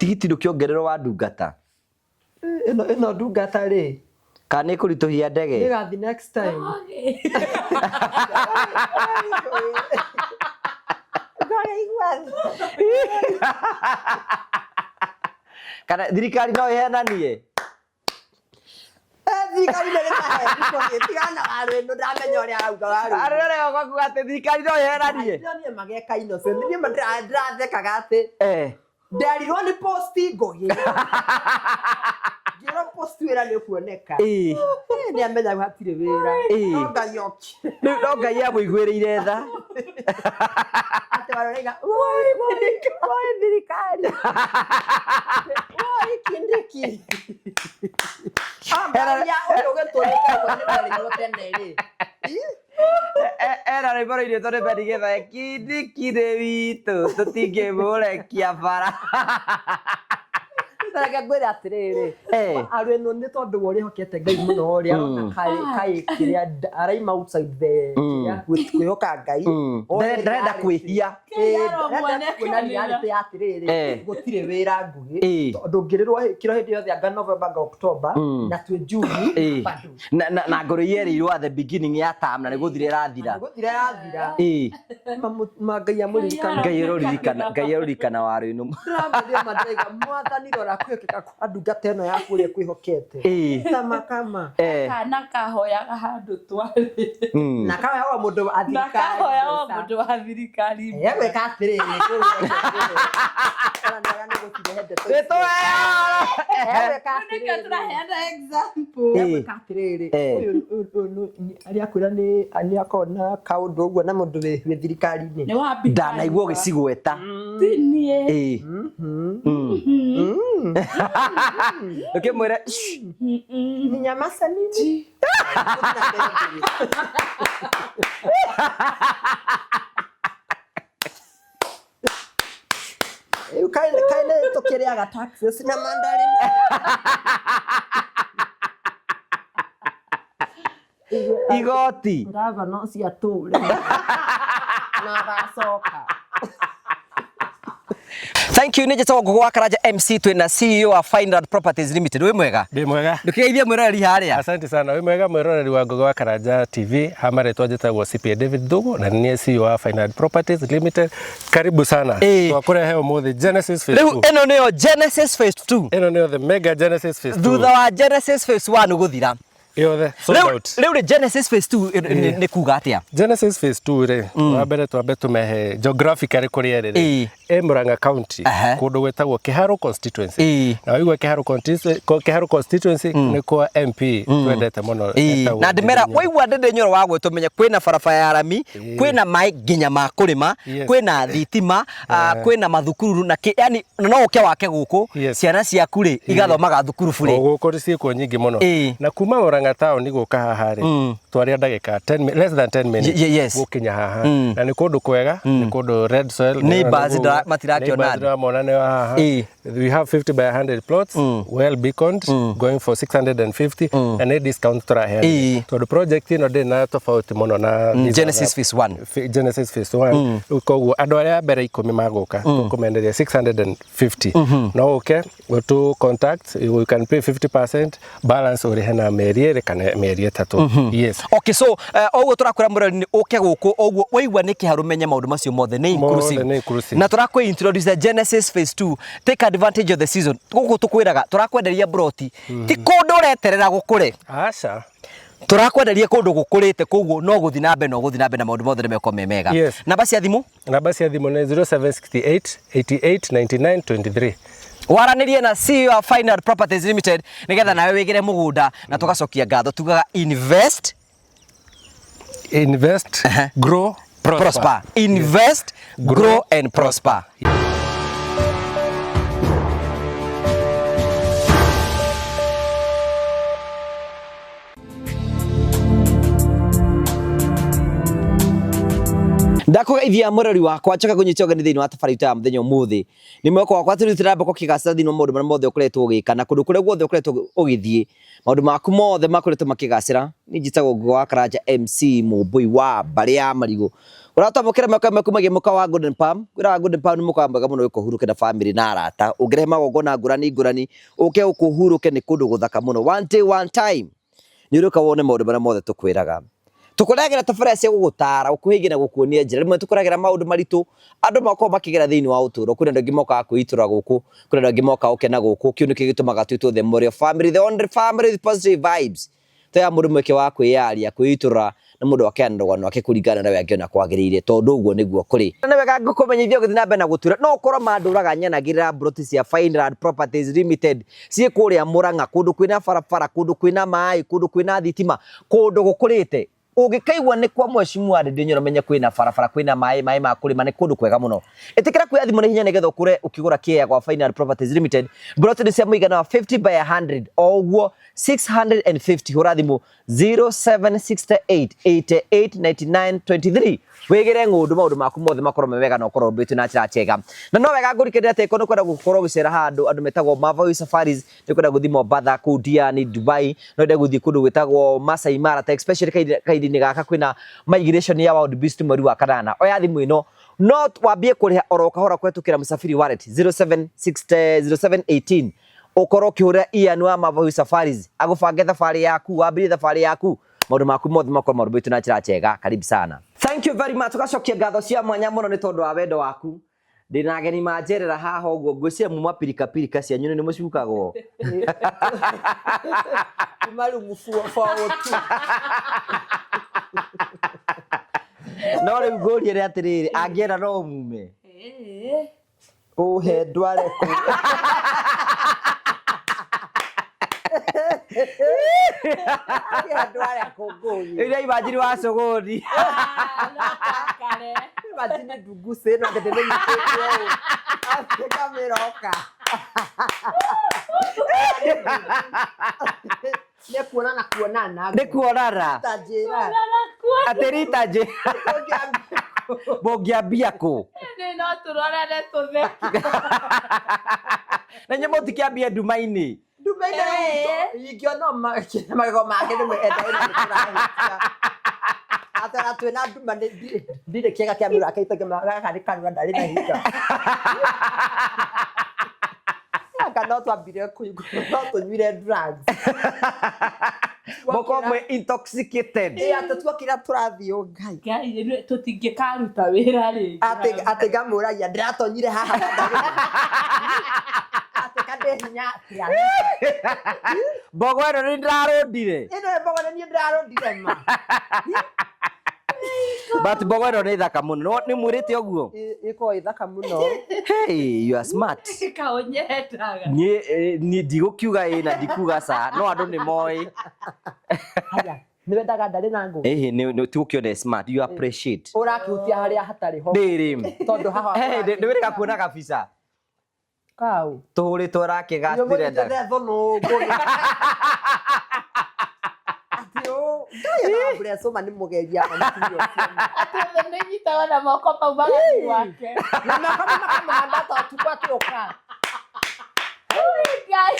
Tigiti ndũkĩongererwo wa ndungata. Ĩno ndungata rĩ. Kana nĩ kũritũhia ndege? Nĩgathi next time. Kana thirikari no ĩhenanie? Thirikari nĩ ĩrĩmahe tigana waru ĩno ndamenya ũrĩa arauga waru. Arĩ ũrĩa atĩ thirikari no ĩhenanie? Ndĩronire mageka innocent. Niĩ ndĩrathekaga atĩ nderirwo nĩ posti ngũgĩ. Ngĩrwo posti wĩra nĩ ũkuoneka. Nĩ amenya hatirĩ wĩra. No Ngai okire. Rĩu no Ngai amũiguĩrĩire tha. Atĩ waroraiga woi woi thirikari. Woi Kindiki. Angalia ũyũ ũgĩtũrĩte ũguo nĩ mwerirwo tene rĩ. Era rwĩmbo rũinĩtwo nĩ Benny Gĩthae, Kindiki nĩ witũ tũtingĩmũrekia bara. Reke ngwĩre atĩrĩrĩ, aru ĩno nĩ tondũ wa ũrĩa ĩhokete Ngai mũno rĩ, arona kaĩ kĩrĩa araima outside the kĩrĩa kwĩhoka Ngai. Ndarenda kwĩhia. Ndarenda kuona reality ya atĩrĩrĩ, gũtirĩ wĩra Ngũgĩ. Tondũ ngĩrĩrwo kĩro hĩndĩ yothe anga November anga October na twĩ June bado. Na ngoro yerĩirwo at the beginning ya term na nĩ gũthira ĩrathira. Gũthira yathira. Ngai amũririkana. Ngai aroririkana, Ngai aroririkana waru ĩno. Ndĩramwĩrire ma ndĩraiga mwathani rora kwĩhokeka kwa ndungata ĩno yaku ũrĩa ĩkwĩhokete. Kama kama. Kana kahoyaga handũ twarĩ. Na kahoyaga mũndũ wa Na thirikari. kahoyaga mũndũ wa thirikari. Egwĩka atĩrĩrĩ, Nĩkĩo tũraheana example. Egwĩka atĩrĩrĩ, ũyũ arĩa akwĩra nĩ akoragwo na kaũndũ ũguo na mũndũ wĩ thirikari-inĩ. Nĩ wa Ndanaigua ũgĩcigweta. Ti niĩ. Ũkĩmwĩra Ni nyamasa nini? Rĩu kaĩ nĩ tũkĩrĩaga taxes na mandarin. Igoti. Ngavana ũcio atũre. Na agacoka. Thank you. Nĩ njĩtagwo Ngũgũ wa Karanja MC, twĩna CEO wa Fineland Properties Limited. Wĩ mwega? Ndĩ mwega. Ndũkĩgeithie mwĩroreri harĩa. Asante sana. Wĩ mwega mwĩroreri wa Ngũgĩ wa Karanja TV. Ha marĩtwa njĩtagwo CPA David Thugu na nĩ niĩ CEO wa Fineland Properties Limited. Karibu sana. Twakũrehe ũmũthĩ Genesis Phase 2. Rĩu ĩno nĩyo Genesis Phase 2. Ĩno nĩyo the mega Genesis Phase 2. Thutha wa Genesis Phase 1 gũthira. Yothe sold out. Rĩu rĩ Genesis Phase 2 nĩ kuga atĩa? Genesis Phase 2 rĩ, wa mbere twambe tũmehe geographically kũrĩa ĩrĩ rĩ. Ĩ Murang'a County, kũndũ gwĩtagwo Kĩharũ constituency. Na waigua Kĩharũ constituency, Kĩharũ constituency nĩ kwa MP twendete mũno. Na ndĩmera waigua Ndĩndĩ Nyoro wa gwĩtwo menye kwĩna barabara ya rami, kwĩna maĩ nginya ma kũrĩma, kwĩna thitima, kwĩna mathukuru na yani no ũke wake gũkũ, ciana ciaku rĩ igathomaga thukuru bure. O gũkũ ciĩkuo nyingĩ mũno. Na kuma Murang'a town gũka haha rĩ, twaria ndagĩka 10 less than 10 minutes gũkinya haha. Na nĩ kũndũ kwega, nĩ kũndũ red soil. Neighbors matirakiona. Neighbors ndĩramona nĩ haha. We have 50 by 100 plots, well beaconed, going for 650, na nĩ discount tũraheana. Tondũ project ĩno ndĩrĩ na tofauti mũno na Genesis Phase 1. Genesis Phase 1. Rĩu koguo andũ arĩa a mbere 10 magũka, tũkũmenderia 650. No ũke, ũtũ contact, you can pay 50%, balance ũrĩhe na mĩeri ĩrĩ kana mĩeri ĩtatũ. Yes. Okay, so ũguo tũrakwĩra mũrori nĩ ũke gũkũ, ũguo waigua nĩ Kĩharũ menye maũndũ macio mothe nĩ inclusive. Mothe nĩ inclusive. Na tũrakwĩ introduce Genesis Phase 2. Take advantage of the season. Gũkũ tũkwĩraga tũrakwenderia broti. Ti kũndũ ũreterera gũkũre. Aca. Tũrakwenderia kũndũ gũkũrĩte, koguo no gũthiĩ na mbere, no gũthiĩ na mbere na maũndũ mothe nĩ mekorwo me mega. Namba cia thimũ? Namba cia thimũ nĩ 0768 88 99 23. Waranĩrie na CEO wa Fineland Properties Limited nĩgetha nawe wĩgĩre mũgũnda na tũgacokia ngatho tugaga invest, invest, grow, prosper. Prosper. Invest, grow and prosper. Ndakũgeithia Ngũgeithia mũrori wakwa njoka kũnyita ũgeni thĩinĩ wa tabarĩra itũ ya mũthenya ũmũthĩ. Nĩ mwĩhoko wakwa atĩ rĩu tũramba gũkĩgacĩra thĩinĩ wa maũndũ marĩa mothe ũkoretwo ũgĩka na kũndũ kũrĩa guothe ũkoretwo ũgĩthiĩ. Maũndũ maku mothe makoretwo makĩgacĩra. Niĩ njĩtagwo Ngũgĩ wa Karanja MC Mũmbũi wa mbarĩ ya Marigũ. Ũratwamũkĩra mwaka ũmwe kumagia mũkawa wa Golden Palm. Ngwĩraga Golden Palm nĩ mũkawa mwega mũno ũka ũhurũke na famĩlĩ na arata. Ũngĩrehe magongona ngũrani ngũrani, ũke gũkũ ũhurũke nĩ kũndũ gũthaka mũno. One day one time. Nĩ ũrĩũka wone maũndũ marĩa mothe tũkwĩraga. Tũkũrehagĩra tabarĩra cia gũgũtara, gũkũhĩngia na gũkuonia njĩra. Rĩmwe tũkũrehagĩra maũndũ maritũ andũ makoragwo makĩgera thĩinĩ wa ũtũũro. Kwĩna andũ angĩ mokaga kwĩitũrũra gũkũ, kwĩna andũ angĩ mokaga gũkena gũkũ. Kĩu nĩkĩo gĩtũmaga twĩtwo the Morio family, the only family with positive vibes. Tũheaga mũndũ mweke wa kwĩyaria, kwĩitũrũra na mũndũ akeana rũgano rwake kũringana na ũrĩa we angĩona kwagĩrĩire tondũ ũguo nĩguo kũrĩ. Na nĩ wega ngũkũmenyithia ũgĩthiĩ na mbere na gũtwĩra no ũkorwo mandũraga nyanagĩrĩra mburoti cia Fineland Properties Limited ciĩ kũrĩa Murang'a, kũndũ kwĩna barabara, kũndũ kwĩna maĩ, kũndũ kwĩna thitima, kũndũ gũkũrĩte. Ũngĩkaigua nĩ kwa Mheshimiwa Ndindi Nyoro menye kwĩna barabara, kwĩna maĩ, maĩ ma kũrĩma, nĩ kũndũ kwega mũno. Ĩtĩkĩra kuoya thimũ na ihenya nĩgetha ũkũre ũkĩgũra kĩea gwa Fineland Properties Limited. Mburoti nĩ cia mũigana wa 50 by 100 o ũguo 650. Hũra thimũ 0768 88 99 23 wĩgĩre ng'ũndũ maũndũ maku mothe makorwo me mega na ũkorwo ũmbĩtwo na njĩra njega. Na no wega ngũrikĩrĩria atĩ korwo nĩ kwenda gũkorwo ũgĩcera handũ andũ metagwo Mavawi Safaris, nĩ kwenda gũthiĩ Mombatha, kũu Diani, Dubai, no wende gũthiĩ kũndũ gwĩtagwo Masai Mara, ta especially kahinda-inĩ gaka kwĩna migration ya wild beast mweri wa kanana. Oya thimũ ĩno no wambie kũrĩha oro kahora kũhetũkĩra Msafiri Wallet 0760 0718 ũkorwo ũkĩhũrĩra Ian wa Mavawi Safaris agũbange thabarĩ yaku, wambĩrĩrie thabarĩ yaku, maũndũ maku mothe makorwo marũmĩtwo na njĩra njega. Karibu sana. Thank you very much. Tũgacokia ngatho cia mwanya mũno nĩ tondũ wa wendo waku. Ndĩna ageni manjerera haha ũguo ngwĩciria muma pirika pirika cianyu nĩ mũcukagwo. Kuma rumu 402. No rĩu ngũrie rĩ atĩrĩrĩ, angĩenda no mume? Ũhe ndware kũ? Ũhe ndware kũ ngũrie? Ĩrĩa imagine wa cũgũni. Imagine ndungucĩ ĩno atĩ ndĩmĩnyitĩte ũũ. Atĩ ngamĩroka. Nĩ kuonana kuonana. Nĩ kuonana. Ta njĩra. Atĩ rita njĩ. Mũngĩambia kũ? Nĩ no tũrorane tũtheke. Na inyuĩ mũtikĩambie nduma-inĩ. Nduma-inĩ ingĩona magego make rĩmwe enda ĩno nĩ tũrahĩtia. Atĩ ona twĩna nduma ndirĩ kĩega kĩa mĩrũ yake gaka nĩ kanua ndarĩ na hinga. Anga no twambire no tũnyuire drugs. Mũkorwo mwĩ intoxicated. Ĩ atĩ tuokĩra tũrathiĩ ũ Ngai. Ngai tũtingĩkaruta wĩra rĩngĩ. Atĩ atĩ ngamũragia ndĩratonyire haha na ndarĩ. Atĩ kandĩ hinya atĩa. Mbogo ĩno nĩ ndĩrarũndire. Ĩno nĩ mbogo nĩ niĩ ndĩrarũndire ma. But mbogo ĩno nĩ thaka mũno. Nĩ mwĩrĩte ũguo? Ĩkoragwo ĩ thaka mũno. Hey, you are smart. Kaũnyendaga. Niĩ niĩ ndigũkiuga ĩ na ndikuga ca, no andũ nĩ moĩ. Haya, nĩ wendaga ndarĩ na ngũ? Ĩhĩ, nĩ tigũkĩona smart, you appreciate. Ũrakĩhutia harĩa hatarĩ ho. Ndĩrĩ. Tondũ haha. Hey, nĩ wĩrĩga kuona kabica. Kau. Tũhũrĩtwo rake gatirenda. Nyũmũnyitĩte thũnũ ngũrũ. Atĩ ũ, Ngai ona Mbura nĩ mũgeria na mũtumia ũcio. Atĩ othe nĩ nyitaga na moko mau magathiĩ gwake. Na moko mau makamũhanda ta ũtukũ akĩũka. Ngai.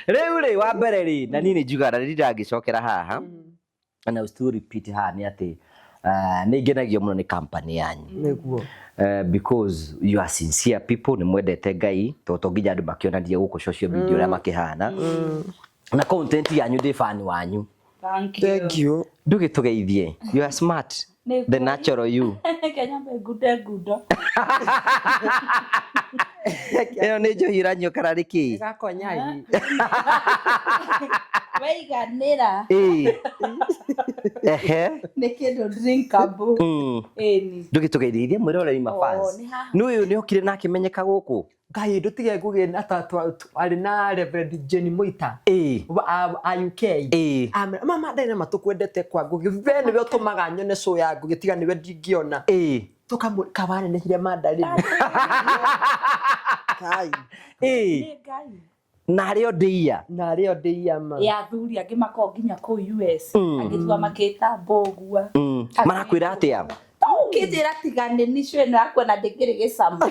Rĩu rĩ, wa mbere rĩ, na niĩ nĩ njugaga na nĩ ndangĩcokera haha. And I will still repeat haha nĩ atĩ nĩ ngenagio mũno nĩ company yanyu. Nĩguo. Because you are sincere people, nĩ mwendete Ngai, tondũ to nginya andũ makĩonanie gũkũ social media ũrĩa makĩhana. Na content yanyu ndĩ fan wanyu. Thank you. Thank you. Ndũgĩtũgeithie. You are smart. Nĩ The natural you. Kenya nyambe ngunde ngundo. Ĩyo nĩ njohi ĩranyua kana nĩ kĩĩ? Gakonyagi. Waiganĩra Ĩĩ. Ehe. nĩ kĩndũ drinkable. Ĩni. Ndũgĩtũgeithie mwĩroreri ma Oh, fans. nĩ haha. Nĩ ũyũ nĩ okire na akĩmenyeka gũkũ. Ngai ndũtige ngũgĩ na ta arĩ na Reverend Jane Muita. Ĩĩ. A UK. Ĩĩ. Amera mama ndarĩ na matũkwendete kwa Ngũgĩ. We nĩwe ũtũmaga nyone show ya Ngũgĩ tiga nĩwe ndingĩona. Ĩĩ. Tũkamũ kawanenehire mandarĩni. Kai. Ĩĩ. Nĩ Ngai. Na arĩ o ndĩia. Na arĩ o ndĩia ma. Ya athuri angĩ makoragwo nginya kũu US, angĩ tuga makĩta mbũgua. Marakwĩra atĩa? To ũkĩnjĩra tiga nĩ nicũ ĩno yaku ona ndĩkĩrĩ gĩcama.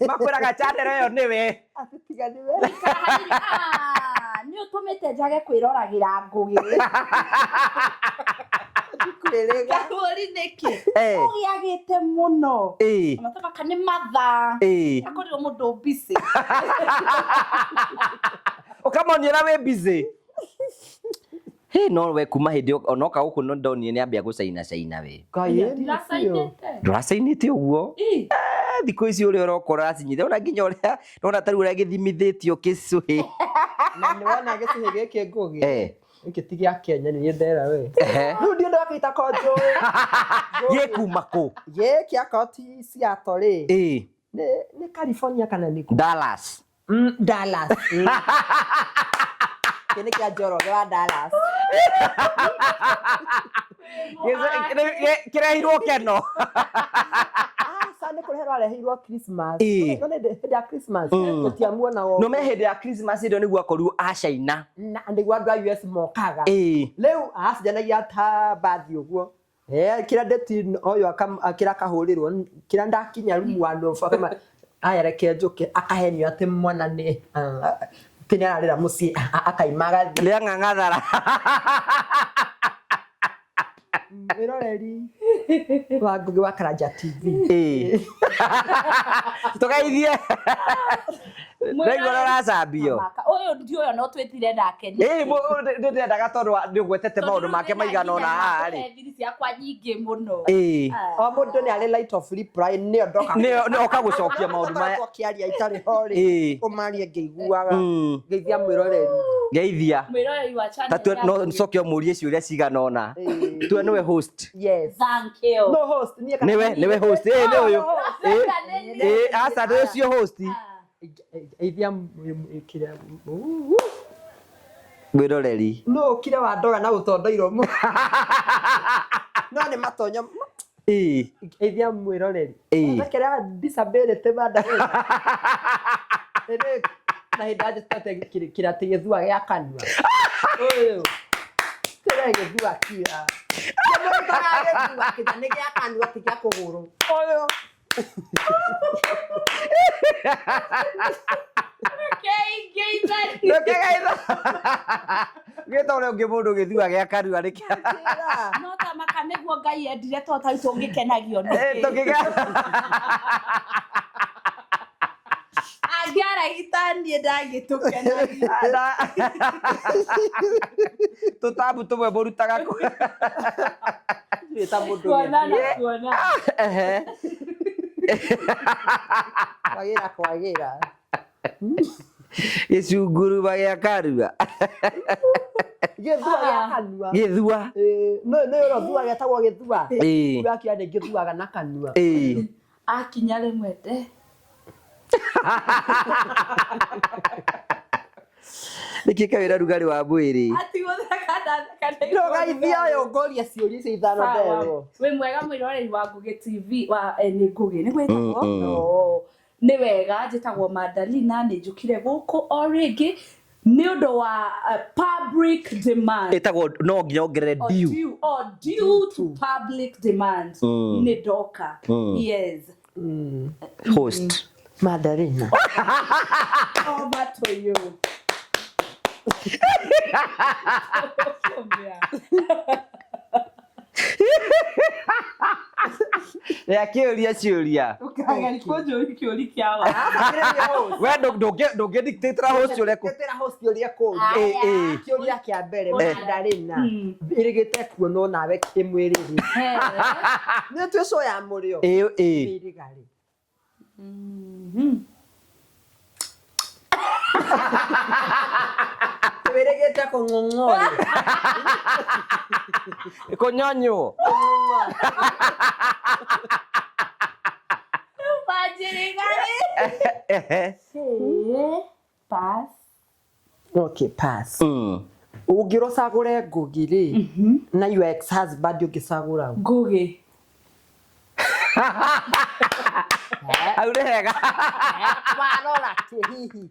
Makwĩraga channel ĩyo nĩwe. Atĩ tiga nĩwe. Nĩ ũtũmĩte njage kwĩroragĩra Ngũgĩ. Ndikwĩrĩga. Kabũri nĩkĩ? Eh. Ũgĩagĩte mũno. Ĩĩ. Matamaka nĩ mathaa. Ĩĩ. Akorirwo mũndũ busy. Ũkamonia ũrĩa wĩ busy. Hĩ no we kuma hĩndĩ ĩyo onoka gũkũ no ndonire nĩ ambia gũcaina caina we. Ngai ĩ, biũ. Ndiracainĩte. Ndũracainĩte ũguo? Ĩ. Thikũ ici ũrĩa ũroka ũracinyitha ona nginya ũrĩa ndona ta rĩu ũrĩa gĩthimithĩtio gĩcũhĩ. Na nĩ wona gĩcũhĩ gĩkĩ Ngũgĩ? Eh. Gĩkĩ ti gĩa Kenya nĩ niĩ ndera we. Ehe. Rĩu ndiũ ndakĩita ko njũĩ. Gĩkuma kũ? Gĩkĩ akorwo ti Seattle rĩ. Ĩĩ. Nĩ nĩ California kana nĩ kũ? Dallas. Dallas. Kĩ nĩ kĩa Njoroge wa Dallas. Kĩrehirwo keno. Aca nĩ kũreherwo areheirwo Christmas. Ĩĩ. No nĩ hĩndĩ ya Christmas. Tũtiamuonaga No me hĩndĩ ya Christmas ĩyo nĩguo akorirwo acaina. Na nĩguo andũ a US mokaga. Ĩĩ. Rĩu acenjanagia ta bathi ũguo. Eh, kĩrĩa ndeti ũyũ kĩrĩa akahũrĩrwo kĩrĩa ndakinya rumu wa nũbu akama aya reke njũke akahenio atĩ mwana nĩ atĩ nĩ ararĩra mũciĩ akaima agathiĩ. Rĩa ng'ang'athara. Mwĩroreri wa Ngũgĩ wa Karanja TV. Ĩĩ. Tũgeithie. Ndaigua ũrĩa ũracambio. Maka. Ũyũ ndiũyũ no twĩtire nake. Ĩĩ ndĩrendaga tondũ nĩ ũgwetete maũndũ make maigana ũna haha rĩ. Thiri ciakwa nyingĩ mũno. Ĩĩ. O mũndũ nĩ arĩ light of reply nĩyo ndoka. Nĩyo nĩyo oka gũcokia maũndũ maya. Ũkoretwo ũkĩaria itarĩ ho rĩ. Ĩĩ. Ũmarie ngĩiguaga. Ngeithia mwĩroreri. Geithia. Mwĩroreri wa channel Ta tue ya no Ngũgĩ. ncoke ũmũrie ciũria cigana ũna. Ĩĩ. Tue nĩwe host. Yes. Thank you. No host niĩ kana Nĩwe nĩwe host. Ĩĩ nĩ ũyũ. Ĩĩ. Ĩĩ aca nĩ ũcio host. Geithia kĩrĩa Mwĩroreri. no ũkire wa ndoga na ũtondoirwo mũno. No nĩ matonyo Ĩĩ. geithia mwĩroreri. Ĩĩ. Kĩrĩa disability madam. Rĩrĩ na hĩndĩ anjĩtate kĩrĩa atĩ gĩthua gĩa kanua. Ũyũ. Kĩrĩa gĩthua kira. Kĩmwĩtaga gĩthua kĩrĩa nĩ gĩa kanua ti gĩa kũgũrũ. Ũyũ. Ndũkĩgeitha. Gĩta ũrĩa ũngĩ mũndũ gĩthua gĩa kanua nĩ kĩa. Kĩra. No tamaka nĩguo Ngai endire to tarĩu tũngĩkenagio Ĩĩ nĩkĩ. tũkĩge. Angĩaragita niĩ ndangĩtũkenagia. Tũtambu tũmwe mũrutaga kũ. Wĩta mũndũ Kuona na gĩthua. kuona. Ehe. Kwagĩra kwagĩra. Gĩcunguruma gĩa kanua. Gĩthua gĩa kanua. Gĩthua. Ĩĩ, no nĩ ũrĩa ũthuaga getagwo gĩthua. Ĩĩ. Gĩakia nĩ gĩthuaga na kanua. Ĩĩ. Akinya rĩmwe nde. Nĩkĩ kawĩra rugarĩ wa mwĩrĩ? Ati gũtheka ndatheka ndaigua Ndũgaithia ũyũ ngũria ciũria icio ithano Sawa. nderwo. Wĩ mwega mwĩroreri wa Ngũgĩ TV wa nĩ Ngũgĩ nĩ gwĩtagwo No. Nĩ wega njĩtagwo Madalina nĩ njũkire gũkũ o rĩngĩ nĩ ũndũ wa public demand. Ĩtagwo no nginya ongerere Or due. due, or due to public demand nĩ ndoka. Yes. Host. Madalina. Over to you. Rĩa kĩũria ciũria. Ũkageri kũnjũria kĩũri kĩa wa. We ndũngĩ dictate host ũrĩa kũ. Tĩra host ũrĩa kũria. Ĩĩ, ĩĩ. Kĩũria kĩa mbere Madalina. Ĩrĩgĩte kuonwo nawe kĩmwĩrĩ. Nĩ twĩ show ya mũrĩo. Ĩĩ ĩĩ. Mĩrĩga rĩ. Wĩrĩgĩte kũng'ong'o rĩ. Kũnyonywo. Manjĩrĩga rĩ. Ehe. Pass. Okay, pass. Ũngĩrocagũre Ngũgĩ rĩ na your ex husband ũngĩcagũra ũ? Ngũgĩ. Hau nĩ hega. Warora kĩ hihi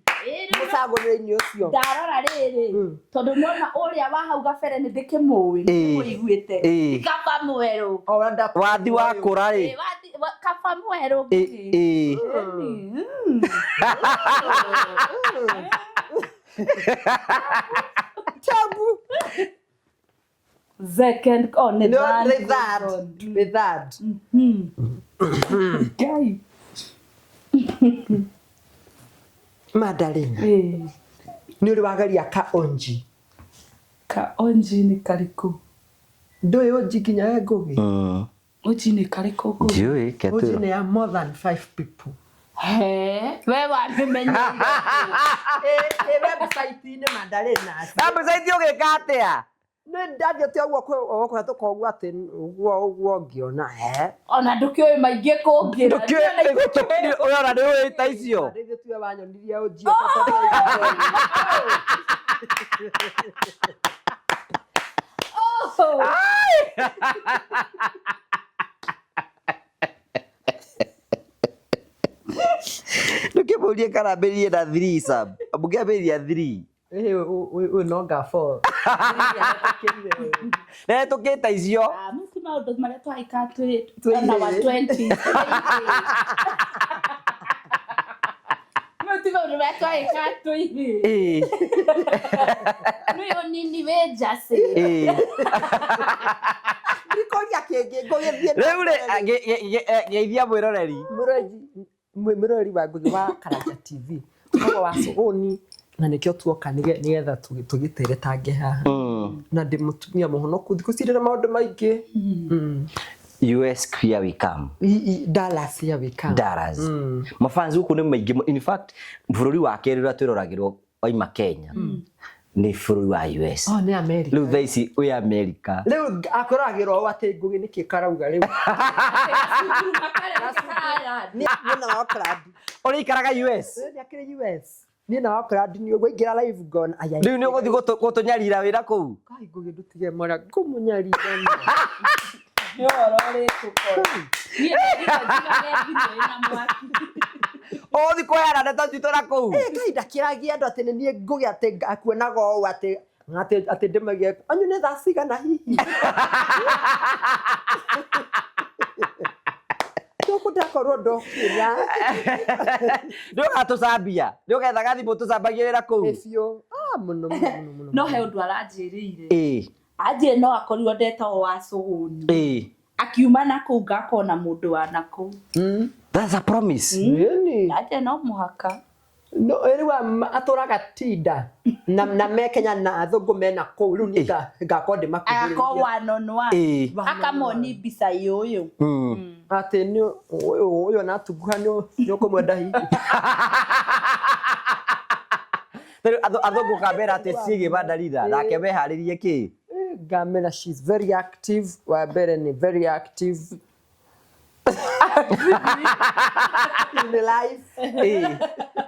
mũcagũrĩre-inĩ ũcio? Ndarora rĩrĩ, tondũ nona ũrĩa wa hau gabere nĩ ndĩkĩmũĩ, nĩndĩmũiguĩte. Kaba mwerũ. O ũrĩa ndakũigua Wathi wakũra rĩ. Kaba mwerũ. Tabu. Second, oh, nĩ No, third. nĩ third. Nĩ third. Ngai. Madalena, nĩ ũrĩ wageria ka onji? Ka onji nĩ karĩkũ? Ndũĩ onji nginya we Ngũgĩ? Onji nĩ karĩkũ Ngũgĩ? Ndiũĩ Onji ketwĩra. nĩ ya more than 5 people. He, we wamĩmenyeire. Ĩ website-inĩ Madalena. Website ũgĩka atĩa? Nĩ ndathiĩte ũguo kũhetũka ũguo atĩ ũguo ũguo ngĩona he. Ona ndũkĩũĩ maingĩ kũngĩra. Ndũkĩũĩ ũrona nĩ ũĩ ta icio. Rĩngĩ tiwe wanyonirie ũnji. Ndũkĩmũrie kana ambĩrĩrie na 3 sub. Mũngĩambĩrĩria 3. Ũyũ no nga 4. Nĩhetũkĩte icio. Ti maũndũ marĩa twaĩkaga twĩ na wa 20. Ti maũndũ marĩa twaĩkaga twĩ Nĩ ũnini wĩ njacĩ. Ndikũria kĩngĩ ngũgĩthiĩ. Rĩu rĩ, geithia mwĩroreri. Mwĩroreri wa Ngũgĩ wa Karanja TV. Ũguo wa Sogoni na nĩkĩo tuoka nĩgetha tũgĩteretange haha. Na ndĩ mũtumia mũhonoku thikũ ici ndĩ na maũndũ maingĩ. US here we come. Dallas here we come. Dallas. Mafans gũkũ nĩ maingĩ. In fact, bũrũri wa kerĩ ũrĩa twĩroragĩrwo waima Kenya nĩ bũrũri wa US. Oh, nĩ America. Rĩu thaa ici wĩ America. Rĩu akwĩragĩrwo ũũ atĩ Ngũgĩ nĩkĩ karauga rĩu. Niĩ na Auckland. Ũrĩikaraga US? Nĩ akĩrĩ US. Niĩ na Auckland nĩ ũguo ingĩra live ngona. Rĩu nĩ ũgũthiĩ gũtũnyarira wĩra kũu? Kai Ngũgĩ ndũtige mwana ngũmũnyarira. Nĩ ũhoro ũrĩtũkora. Niĩ ndigage thimũ ĩna mwaki. Ũgũthiĩ kũheana ndeto citũ na kũu? Ngai ndakĩragia andũ atĩ nĩ niĩ Ngũgĩ atĩ akuonaga ũũ atĩ atĩ ndĩmage anyu nĩ thaa cigana hihi. Tũkũ ndakorwo ndokĩra. Nĩ ũgatũcambia? Nĩ ũgethaga thimũ tũcambagie wĩra kũu? Ĩ biũ. Ah, mũno mũno mũno. No he ũndũ aranjĩrĩire. Anjĩrire no akorirwo ndetagwo wa Sogoni. Akiuma na kũu ngakona mũndũ wa na kũu. That's a promise. Ĩni. Anjĩrire no mũhaka. No rĩu atũraga tinda na me Kenya na athũngũ mena kũu rĩu niĩ ngakorwo ndĩmakuhĩrĩria. Agakorwo one on one. Akamoni mbica ũyũ. Atĩ nĩ ũyũ anatunguha nĩ ũkũmwenda hihi. Rĩu athũngũ kambera atĩ ciĩgiĩ Madalina nake meharĩrie kĩ? Ngamera she's very active. Wa mbere nĩ very active. In life.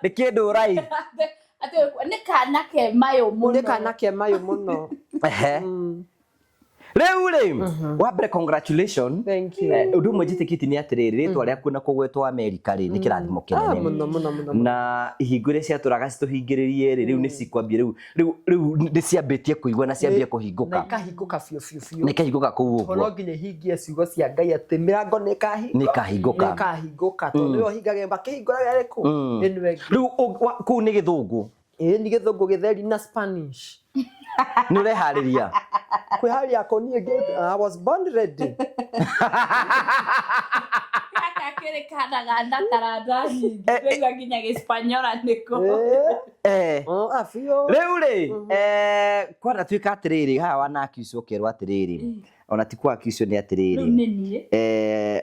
Nĩ kĩndũ life. Nĩ kana ke mayũ mũno. Nĩ kana ke mayũ mũno. Rĩu rĩ, wa mbere congratulations. Thank you. Ũndũ ũmwe njĩtĩkĩtie nĩ atĩrĩrĩ, rĩtwa rĩaku na kũgwetwo America rĩ, nĩ kĩrathimo kĩnene. Mũno mũno mũno. Na ihingo iria ciatũraga citũhingĩrĩrie rĩ, rĩu nĩ cikwambia rĩu rĩu nĩ ciambĩtie kũigua na ciambia kũhingũka. Na ikahingũka biũ biũ biũ. Na ikahingũka kũu ũguo. No nginya ihingie ciugo cia Ngai atĩ mĩrango nĩ ĩkahingũka. Nĩ ĩkahingũka. Nĩ ĩkahingũka tondũ nĩwe ũhingaga makĩhingũraga ĩrĩkũ? Ĩno ĩngĩ. Rĩu kũu nĩ gĩthũngũ. Ĩĩ nĩ gĩthũngũ gĩtheri na Spanish. Nĩ ũreharĩria? Kwĩharĩria ko niĩ I was born ready. Gaka kĩrĩ kana gana taranda nyingĩ. Ndĩraigua nginya gĩspanyola nĩko. Biũ. Rĩu rĩ, kwana tuĩka atĩrĩrĩ, haha wana accuse ũkerwo atĩrĩrĩ. Ona ti kwa accuse nĩ atĩrĩrĩ. Rĩu nĩ niĩ.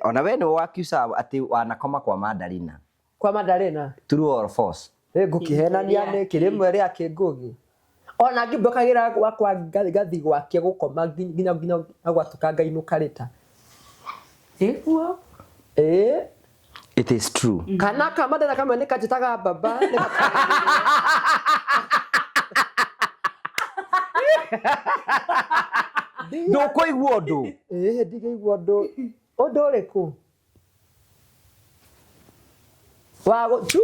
Ona we nĩwe wa accuse atĩ wanakoma kwa Madalina. Kwa Madalina? True or false? Ngũkĩhenania nĩkĩ rĩmwe rĩa kĩngũgĩ. Ona ngĩmbũkagĩra gwakwa ngathi gwake gũkoma nginya nginya gwatuka ngainũka rĩta. Ĩguo. Ĩĩ. It is true. Kana ka Madalena kamwe nĩ kanjĩtaga baba. Ndũkũigua ũndũ? Ĩĩ ndigĩigua ũndũ. Ũndũ ũrĩkũ? Wa gũchu.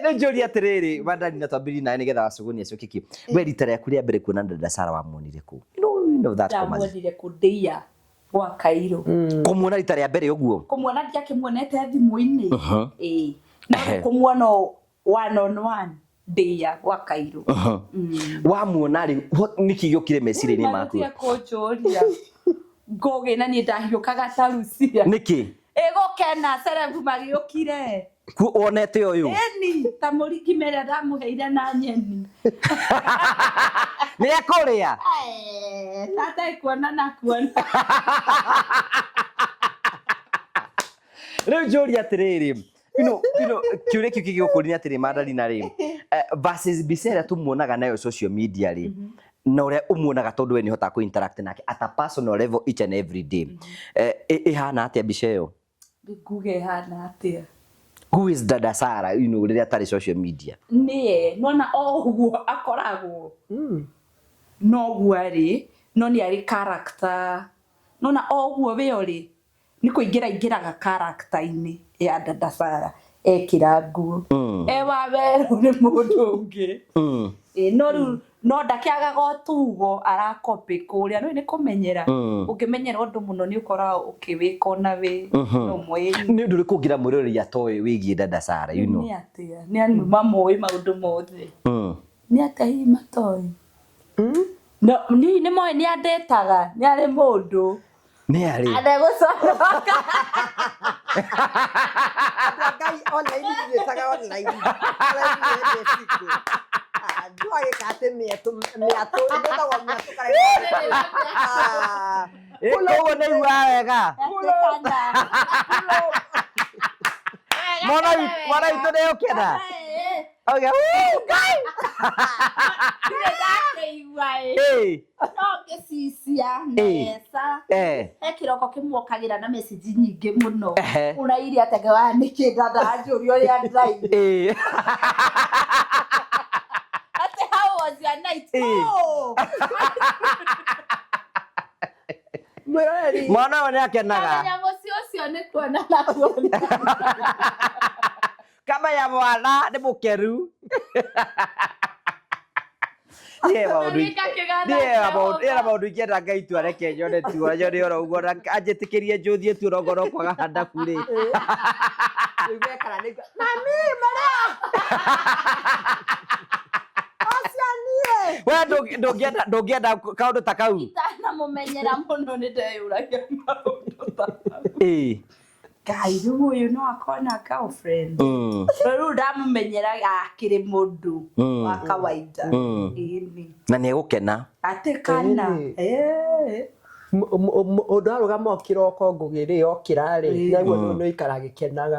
Rĩu njũrie atĩrĩrĩ, Mandari, na twambĩrĩrie nawe nĩgetha wacũgũnia acoke kĩ. We rita rĩaku rĩa mbere kuona dada Sara wamuonire kũ? You know that conversation. Ndamuonire kũndĩia gwa Kairũ. Kũmuona rita rĩa mbere ũguo? Kũmuona ndiakĩmuonete thimũ-inĩ. Ĩĩ. No kũmuona one on one ndĩia gwa Kairũ. Wamuona rĩ, nĩkĩ gĩokire meciria-inĩ maku? Marutie kũnjũria. Ngũgĩ na niĩ ndahiũkaga ta Lucia. Nĩkĩ? Ĩgũkena cerebu magĩũkire. Wonete ũyũ? Ĩni, ta mũringi mĩrĩa ndamũheire na nyeni. Nĩ ekũrĩa? Tata kuona na kuona. Rĩu njũrie atĩrĩrĩ, kĩũria kĩu kĩgĩgũkũria atĩrĩ Mandarina rĩ, versus mbica ĩrĩa tũmuonaga nayo social media rĩ, na ũrĩa ũmuonaga tondũ we nĩ ũhotaga kũ interact nake at a personal level each and every day. Ĩhana atĩa mbica ĩyo? Nguge ĩhana atĩa? Who is Dada Sarah, rĩrĩa atarĩ social media? Nĩye, nĩwona o ũguo akoragwo. Noguo arĩ, no nĩ arĩ character. Nĩwona o ũguo we ũrĩ, nĩ kũingĩra aingĩraga character-inĩ ya Dada Sarah ekĩra nguo. E wa werũ nĩ mũndũ ũngĩ. No rĩu no ndakĩagaga ũtugo arakopĩ kũrĩa, nĩũĩ nĩ kũmenyera. Ũngĩmenyera ũndũ mũno nĩ ũkoragwo ũkĩwĩka ona wĩ no mwĩrĩ. Nĩ ũndũ ũrĩkũ ũngĩra mwĩroreri atoĩ wĩgiĩ Dada Sarah, you know? Nĩ atĩa? Nĩ andũ mamoĩ maũndũ mothe. Nĩ atĩa hihi matoĩ? No, niĩ nĩ moĩ nĩ andĩtaga, nĩ arĩ mũndũ. Nĩ arĩ. Andegũconoka. Andũ a Ngai online ndiĩtaga online. Online nĩ cikũ. Ndwagĩka atĩ mĩatũ mĩatũ ĩtagwo mĩatũ kana Koguo nĩ iguaga wega. Mwana witũ nĩ ũkena. Auga, "Woo, Ngai!" Ndirĩ ndakĩigua ĩ. No ngĩcicia mbeca. He kĩroko kĩmuokagĩra na message nyingĩ mũno. Ũraire atĩa ngauga nĩkĩ ndanjũria ũrĩa ndĩraire. Atĩ how was your night? Oh! Mwĩroreri. Mwana ũyũ nĩ akenaga. Kamenya mũciĩ ũcio nĩ kuona na kuona. Kama ya mwana nĩ mũkeru. Niĩ maũndũ ingĩenda Ngai tu areke nyone tu nyone oro ũguo na anjĩtĩkĩrie njũthiĩ tu oro ngorwo kwaga handabu rĩ. Mami, maria. Ũcio niĩ. We ndũngĩenda kaũndũ ta kau? Itanamũmenyera mũno nĩ ndeyũragia maũndũ ta mau. Ngai rĩu ũyũ no akorwo na girlfriend. No rĩu ndamũmenyera akĩrĩ mũndũ wa kawaida. Ĩni. Na nĩ egũkena. Atĩ kana. Mũndũ arũgama o kĩroko Ngũgĩ rĩ okĩra rĩ naguo nĩ aikara agĩkenaga.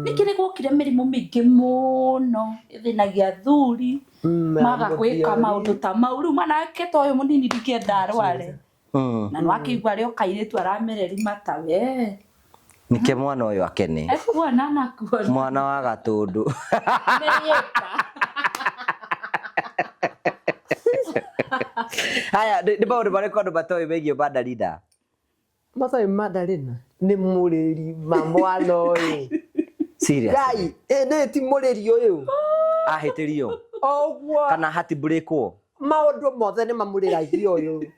Nĩkĩ nĩ gwokire mĩrimũ mĩingĩ mũno ĩthĩnagia athuri maga gwĩka maũndũ ta mau. Rĩu mwanake ta ũyũ mũnini ndingĩenda arware. Na nĩ wakĩigua arĩ o kairĩtu aramereri mata we. Nĩkĩo mwana ũyũ akene. Ekuona na kuona. Mwana wa Gatũndũ. Haya, nĩ maũndũ marĩkũ andũ matoĩ megiĩ Mandarina? Matoĩ Mandarina nĩ mũrĩri ma mwana ũyũ. Seriously? Ngai, ĩ ti mũrĩri ũyũ. Ahĩtĩrio? Ũguo. Kana hatibũrĩkwo? Maũndũ mothe nĩ mamũrĩragia ũyũ.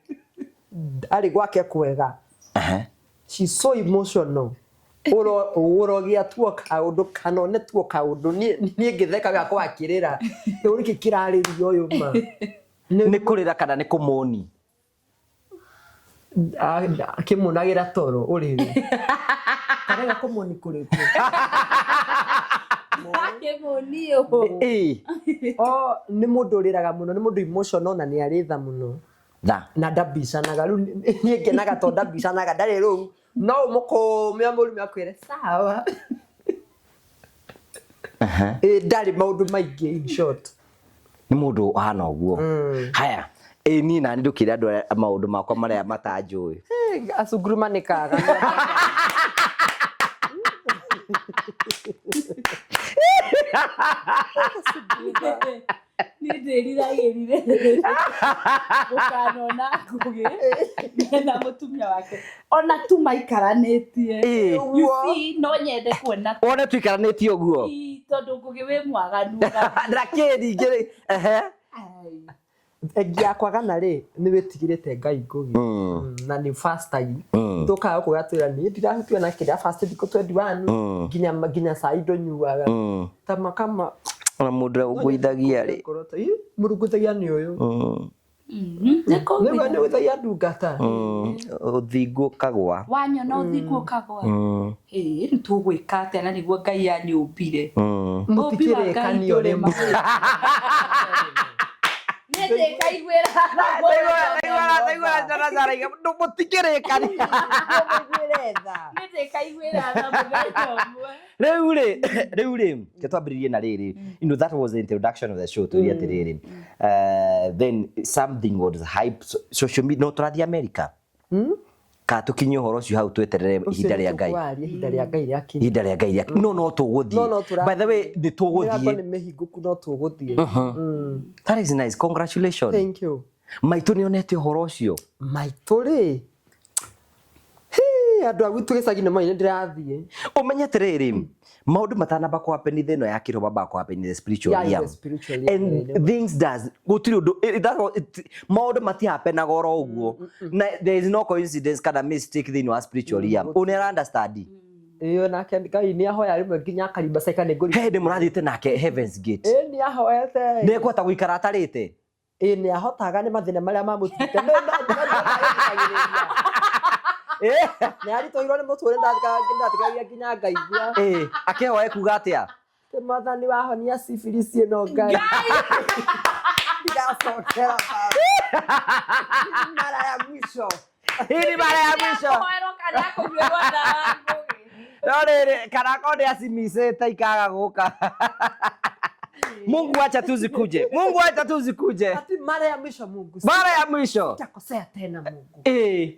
Arĩ gwake kwega. She's so emotional. Ũrogia tuo kaũndũ kana one tuo kaũndũ niĩ ngĩtheka gakwa akĩrĩra. Rĩu nĩkĩ kĩrarĩria ũyũ ma? Nĩ kũrĩra kana nĩ kũmũni? Akĩmũnagĩra toro ũrĩrĩ. Karega kũmũni kũrĩkũ? Akĩmũni ũũ. O nĩ mũndũ ũrĩraga mũno, nĩ mũndũ emotional na nĩ arĩ tha mũno. Tha. Na ndambicanaga. Rĩu niĩ ngenaga tondũ ndambicanaga, ndarĩ rũu. No ũmũkũme ũmũrume akwĩre sawa. Ndarĩ maũndũ maingĩ in short. Nĩ mũndũ ũhana ũguo. Haya, niĩ nani ndũkĩre andũ arĩa maũndũ makwa marĩa matanjũĩ. Acunguruma nĩ kaga. Niĩ ndĩriragĩrire gũkanona Ngũgĩ na mũtumia wake ona tu maikaranĩtie. You see, no nyende kuona Wone tuikaranĩtie ũguo. Ii, tondũ Ngũgĩ wĩ mwaganu. Na kĩ ningĩ rĩ? Ehe. Ai. Thengia ya kwagana rĩ nĩ wĩtigĩrĩte Ngai Ngũgĩ na nĩ fastagi tũkaga gũkũ gatwĩra niĩ ndirahutio na kĩrĩa fast thikũ 21 nginya nginya cai ndũnyuaga ta makama Ona mũndũ ũrĩa ũngũithagia rĩ. Mũrunguthagia nĩ ũyũ Nĩkũ nĩguo nĩ ũgũithagia ndungata. Ũthingu ũkagwa. Wanyona ũthingu ũkagwa. Ĩĩ, rĩu tũgwĩka atĩa na nĩguo Ngai anyũmbire? Ũmbi wa Ngai Mũtikĩrĩkanio ndũrĩ rĩmwe. mahĩtia. Niĩ ndĩkaiguĩra Mũtikĩrĩkania. Mũiguĩre tha. Niĩ ndĩkaiguĩra tha mũthenya ũmwe. Rĩu rĩ ke twambĩrĩrie na rĩrĩ, that was the introduction of the show. Tũrie atĩrĩrĩ, then something was hype social media no tũrathiĩ America ka tũkinye ũhoro ũcio hau tweterere ihinda rĩa Ngai. Tũkwaria ihinda rĩa Ngai rĩakinya. Ihinda rĩa Ngai rĩa no tũgũthiĩ. No tũrathiĩ. By the way, nĩ Mĩrango tũgũthiĩ. nĩ mĩhingũku no tũgũthiĩ. That is nice, congratulations. Thank you. Maitũ nĩ onete ũhoro ũcio? Maitũ rĩ, andũ a gwitũ gĩcagi nĩ moĩ nĩ ndĩrathiĩ. Ũmenye atĩrĩrĩ, maũndũ matanamba kũ happen thĩ ĩno ya kĩroho mambaga kũ happen in the spiritual Yeah, in the realm. spiritual realm, And yeah. things does gũtirĩ ũndũ maũndũ matihapenaga oro ũguo na there is no coincidence kana mistake thĩinĩ wa spiritual realm. Ũũ nĩ understand. Ĩyo nake Ngai nĩ ahoya rĩmwe nginya akarimba caika nĩ ngũri. He hĩndĩ mũrathiĩte nake Heavens Gate? Ĩ, nĩ ahoete. Nĩ ekũhota gũikara atarĩte? Ĩ, nĩ ahotaga nĩ mathĩna marĩa mamũtuĩte. No, no, no, no, nĩ aritũhirwo nĩ mũtũrĩre ndathikagĩrĩria nginya ngaigua. Ĩ, akĩhoe kuga atĩa? Atĩ Mwathani wahonia syphilis ĩno Ngai. Ndigacokera baba. Mara ya mwisho. Hii ni mara ya mwisho. Kũhoerwo kana kũnyuĩrwo ndawa Ngũgĩ. No rĩrĩ, kana akorwo nĩ acimicĩte ikaga gũka. Mungu acha tu zikuje. Mungu acha tu zikuje. Ati mara ya mwisho Mungu. Mara ya mwisho. Sitakosea tena Mungu.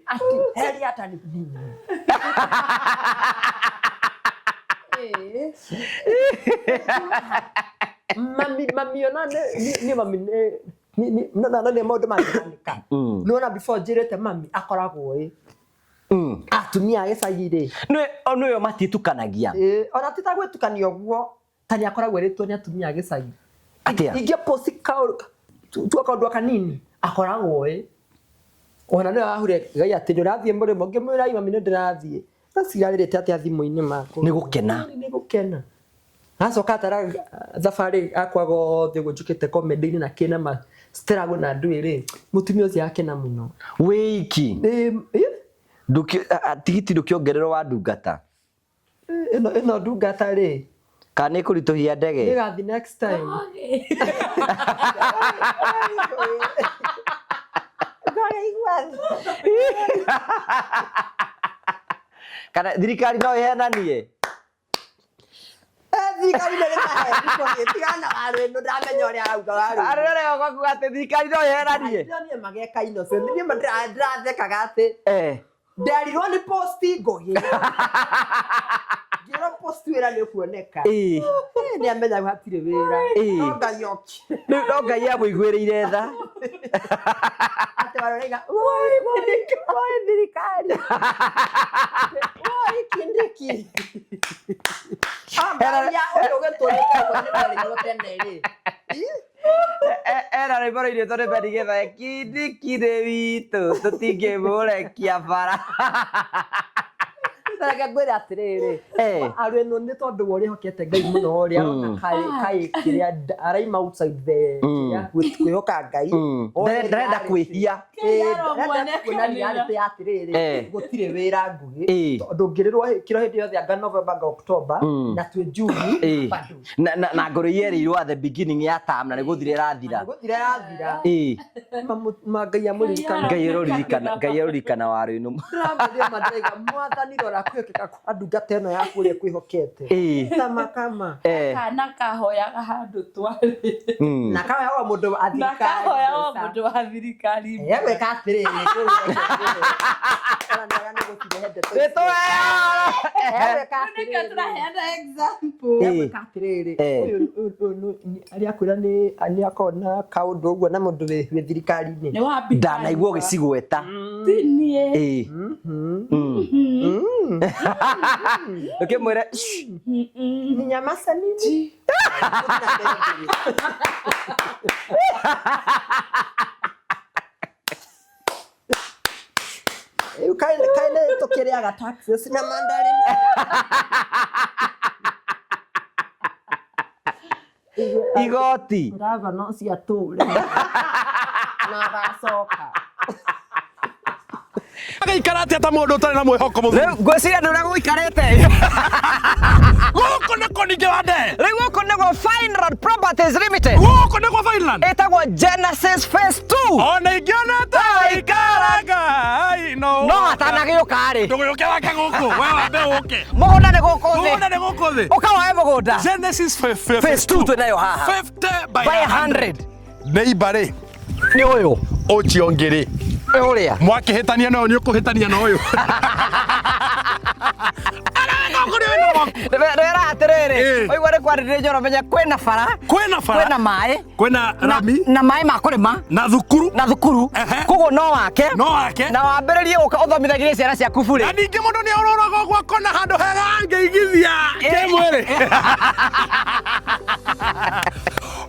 Ati heri hata ni mimi. Ĩĩ. Mami mami ona nĩ nĩ mami nĩ nĩ no no nĩ maũndũ mangĩhanĩka. Nĩwona before njĩrĩte mami akoragwo ĩ atumia a gĩcagi rĩ. Nĩyo matitukanagia. Ĩ, ona ti ta gwĩtukania ũguo ta nĩ akoragwo ĩrĩtwo nĩ atumia a gĩcagi. Atĩa? Ingĩ post tua kaũndũ kanini akoragwo ĩ ona nĩwe wahure Ngai atĩ nĩ ũrathiĩ mũrĩmo ngĩmwĩra mami nĩ ndĩrathiĩ acirarĩrĩte atĩa thimũ-inĩ makwa. Nĩ gũkena. Nĩ gũkena. Acoka atara thabarĩ akwa gothe ũguo njũkĩte comedy-inĩ na kĩna ma struggle na ndũĩ rĩ mũtumia ũcio akena mũno. Wĩiki. Ĩ, ĩ, Tigiti ndũkĩongererwo wa ndungata. Ĩno ĩno ndungata rĩ Kana nĩ kũritũhia ndege? Nĩgathiĩ next time. Kana thirikari no ĩhenanie? Thirikari nĩ ĩrĩmahe tigana waru ĩno ndamenya ũrĩa arauga waru. Arĩa ũrĩa kuga atĩ thirikari no ĩhenanie? Ndĩronire mageka innocent. Niĩ ma ndĩrathekaga atĩ nderirwo nĩ posti Ngũgĩ. Ngĩrwo posti wĩra nĩ ũkuoneka. Nĩ amenya hatirĩ wĩra. No Ngai okire. Rĩu no Ngai amũiguĩrĩire tha. Atĩ waroraiga woi woi woi thirikari. Woi Kindiki. Angalia ũyũ ũgĩtũrĩte ũguo nĩ mwerirwo tene rĩ. Era rwĩmbo rũinĩtwo nĩ Benny Gĩthae, Kindiki nĩ witũ tũtingĩmũrekia bara. Reke ngwĩre atĩrĩrĩ aru ĩno nĩ tondũ wa ũrĩa ĩhokete Ngai mũno rĩ arona kaĩ kĩrĩa araima outside the kĩrĩa kwĩhoka Ngai. Ndarenda kwĩhia. Ndarenda kuona reality ya atĩrĩrĩ gũtirĩ wĩra Ngũgĩ tondũ ngĩrĩrwo kĩro hĩndĩ yothe anga November anga October na twĩ June bado. Na ngoro yerĩirwo at the beginning ya term na nĩ gũthira ĩrathira. Gũthira ĩrathira. Ma Ngai amũririkana. Ngai aroririkana, Ngai aroririkana waru ĩno. Ndĩramwĩrire ma ndĩraiga Mwathani rora kwĩhokeka kwa ndungata ĩno yaku ũrĩa ĩkwĩhokete. Kama kama. Kana kahoyaga handũ twarĩ. Na kahoyaga mũndũ wa Na thirikari. kahoyaga mũndũ wa thirikari. Egwĩka atĩrĩrĩ, Ona nĩaga nĩ gũcirehe ndeto Nĩ icio. tũheana. Egwĩka Nĩkĩo atĩrĩrĩ. tũraheana example. Egwĩka atĩrĩrĩ, ũyũ ũyũ nĩ arĩa akwĩra nĩ nĩ akoragwo na kaũndũ ũguo na mũndũ wĩ wĩ thirikari-inĩ. Nĩ wambika. Ndanaigua ũgĩcigweta. Ti niĩ. Ĩĩ. Ũkĩmwĩra Ni nyamaza nini? Rĩu kaĩ kaĩ nĩ tũkĩrĩaga taxes na mandarĩ igoti. Ngavana ũcio atũre na agacoka. Agaikara atia ta mũndũ ũtarĩ na mwĩhoko mũthuri? Rĩu ngwĩciria nĩ ũrĩa gũikarĩte. Gũkũ nĩkuo ningĩ wa ndee. Rĩu gũkũ nĩguo Fineland Properties Limited. Gũkũ nĩkuo Finland. Ĩtagwo Genesis Phase 2. Ona ingĩona ta waikara Ngai no. No atanagĩũka rĩ. Ndũgĩũke wake gũkũ. We wambe ũke. Mũgũnda nĩ gũkũ thĩ. Mũgũnda nĩ gũkũ thĩ. Ũka woe mũgũnda. Genesis Phase 2 twĩnayo haha. 50 by By 100. 100. Neighbor rĩ, Nĩ ũyũ. ũcio ũngĩ rĩ, Nĩ ũrĩa. mwakĩhĩtania na ũyũ nĩ ũkũhĩtania na ũyũ. Areka kũrĩ wĩna waku. Ndĩrera atĩrĩrĩ, Ĩ. waigua nĩ kwarĩrĩria njoro menya kwĩna bara, Kwĩna bara. kwĩna maĩ, Kwĩna rami na maĩ ma kũrĩma na thukuru na thukuru. Ehe. Koguo no wake. No wake. Na wambĩrĩrie gũka ũthomithagĩrie ciana ciaku burĩ. Na ningĩ mũndũ nĩ orũraga ũguo akona handũ hega angĩigithia kĩmwĩrĩ.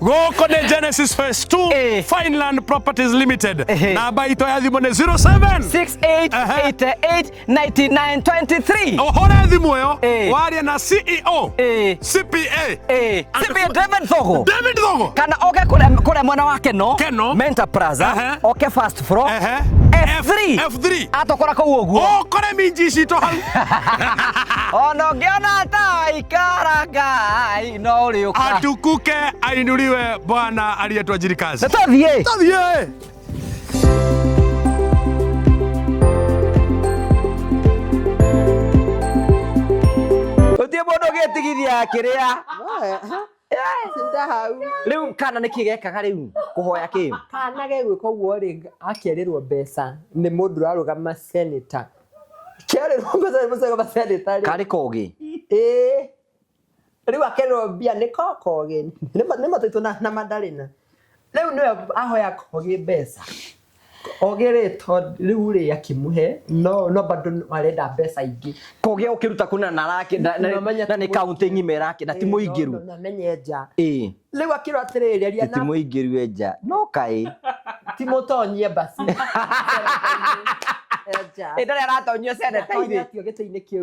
Gũkũ nĩ Genesis Phase 2 Ĩ. Fineland Properties Limited. Ehe. Namba itũ ya thimũ nĩ 07 6888 9923. ũhũre thimũ ĩyo Ĩ. warie na CEO Ĩ. CPA Ĩ. CPA David Thogo. David Thogo Kana oke kũrĩa mwena wa Keno. Keno. Mentor Plaza. Ehe. Oke first floor. Ehe. F3. F3. Atokora kũu ũguo. ũkore minji citũ hau Ona ũngĩona ta ikara Ngai no ũrĩũka. atukuke ainuliwe bwana aliyetuajiri kazi. Nĩ tũthiĩ. Tũthiĩ. Gũtirĩ mũndũ ũngĩtigithia kĩrĩa. Cinda hau. Rĩu kana nĩkĩ gekaga rĩu kũhoya kĩ? Kana gegwĩka ũguo rĩ akerĩrwo mbeca nĩ mũndũ ũrarũgama senator. Kerĩrwo mbeca nĩ mũndũ ũrarũgama senator rĩ. Karĩ kogĩ. Ĩĩ. Rĩu akerĩrwo mbia nĩ kokogĩ. Nĩ matũitũ na mandarĩna. Rĩu nĩwe ahoya kogĩ mbeca. Ogĩ rĩ tondũ rĩu rĩ akĩmũhe no bado arenda mbeca ingĩ. Kogĩ ũkĩruta kũna na arake na No, na nĩ kaunti ng'ima ĩrake na ti mũingĩru. No menye nja. Ĩĩ. Rĩu akĩrwo atĩrĩrĩ aria Ti na mũingĩru enja. No kaĩ. ti mũtonyie basi. Enja. Ĩ ndarĩ aratonyio seneta-inĩ. Atonyetio gĩtĩ-inĩ kĩu.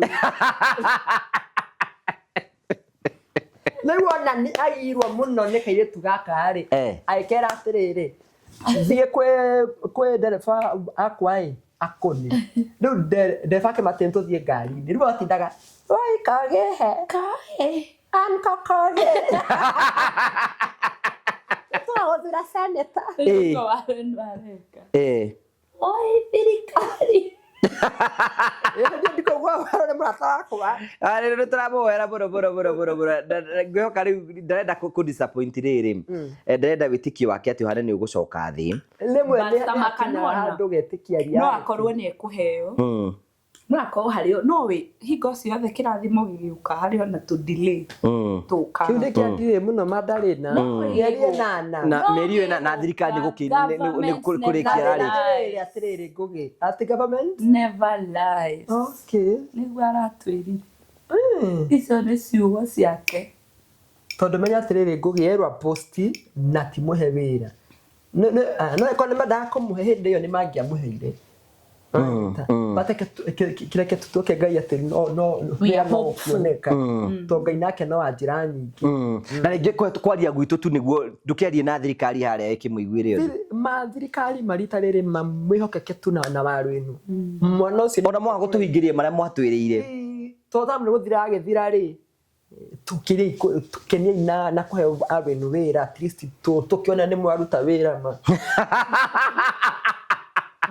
Rĩu ona nĩ agirwo mũno nĩ kairĩtu gaka rĩ. Agĩkera atĩrĩrĩ thiĩ kwĩ ndereba akwa ĩ akũne. Rĩu ndereba akĩmatĩ tũthiĩ ngari-inĩ. Rĩu atindaga oi kagĩhe anko kogĩ. Tũragũthura seneta. Ĩ. Nĩguo warĩ areka. Ĩ. Oi thirikari. Ndikũigua ũhoro nĩ mũrata wakwa. Rĩu nĩ tũramũhoera mũno mũno mũno mũno mũno. Ngwĩhoka rĩu ndarenda kũ disappoint rĩrĩ. Ndarenda wĩtĩkio wake atĩ ũhane nĩ ũgũcoka thĩ. Rĩmwe nĩ But ta hakinyaga makanona. handũ getĩkia No akorwo nĩ ekũheo. No akorwo harĩ no wĩ hingo ciothe kĩrathimo gĩgĩũka harĩ ona tũ delay tũkaga. Kĩu nĩ kĩandirĩ mũno mandarĩna. Mĩeri ĩnana. Na mĩeri ĩyo na thirikari nĩ kũrĩkia ĩrarĩkia. Atĩrĩrĩ atĩrĩrĩ Ngũgĩ. Atĩ government? Never lies. Okay. Nĩguo aratwĩrire. Icio nĩ ciugo ciake. Tondũ menya atĩrĩrĩ Ngũgĩ erwa posti na ti mũhe wĩra. No ĩkorwo nĩ mendaga kũmũhe hĩndĩ ĩyo nĩ mangĩamũheire. But kĩreke tũtuĩke Ngai atĩ no no We are no hopeful. kuoneka. Tondũ Ngai nake no wa njĩra nyingĩ. Na rĩngĩ kwaria gwitũ tu nĩguo ndũkĩarie na thirikari harĩa ĩkĩmũiguĩre ũndũ. Ma thirikari marita rĩrĩ mamwĩhokeke tu na waru ĩno. Mwana ũcio Ona mwaga gũtũhingĩria marĩa mwatwĩrĩire. Tondũ tamu nĩ gũthira agĩthira rĩ tukeniei na kũhe aru wĩra at least tũkĩona nĩ mwaruta wĩra ma.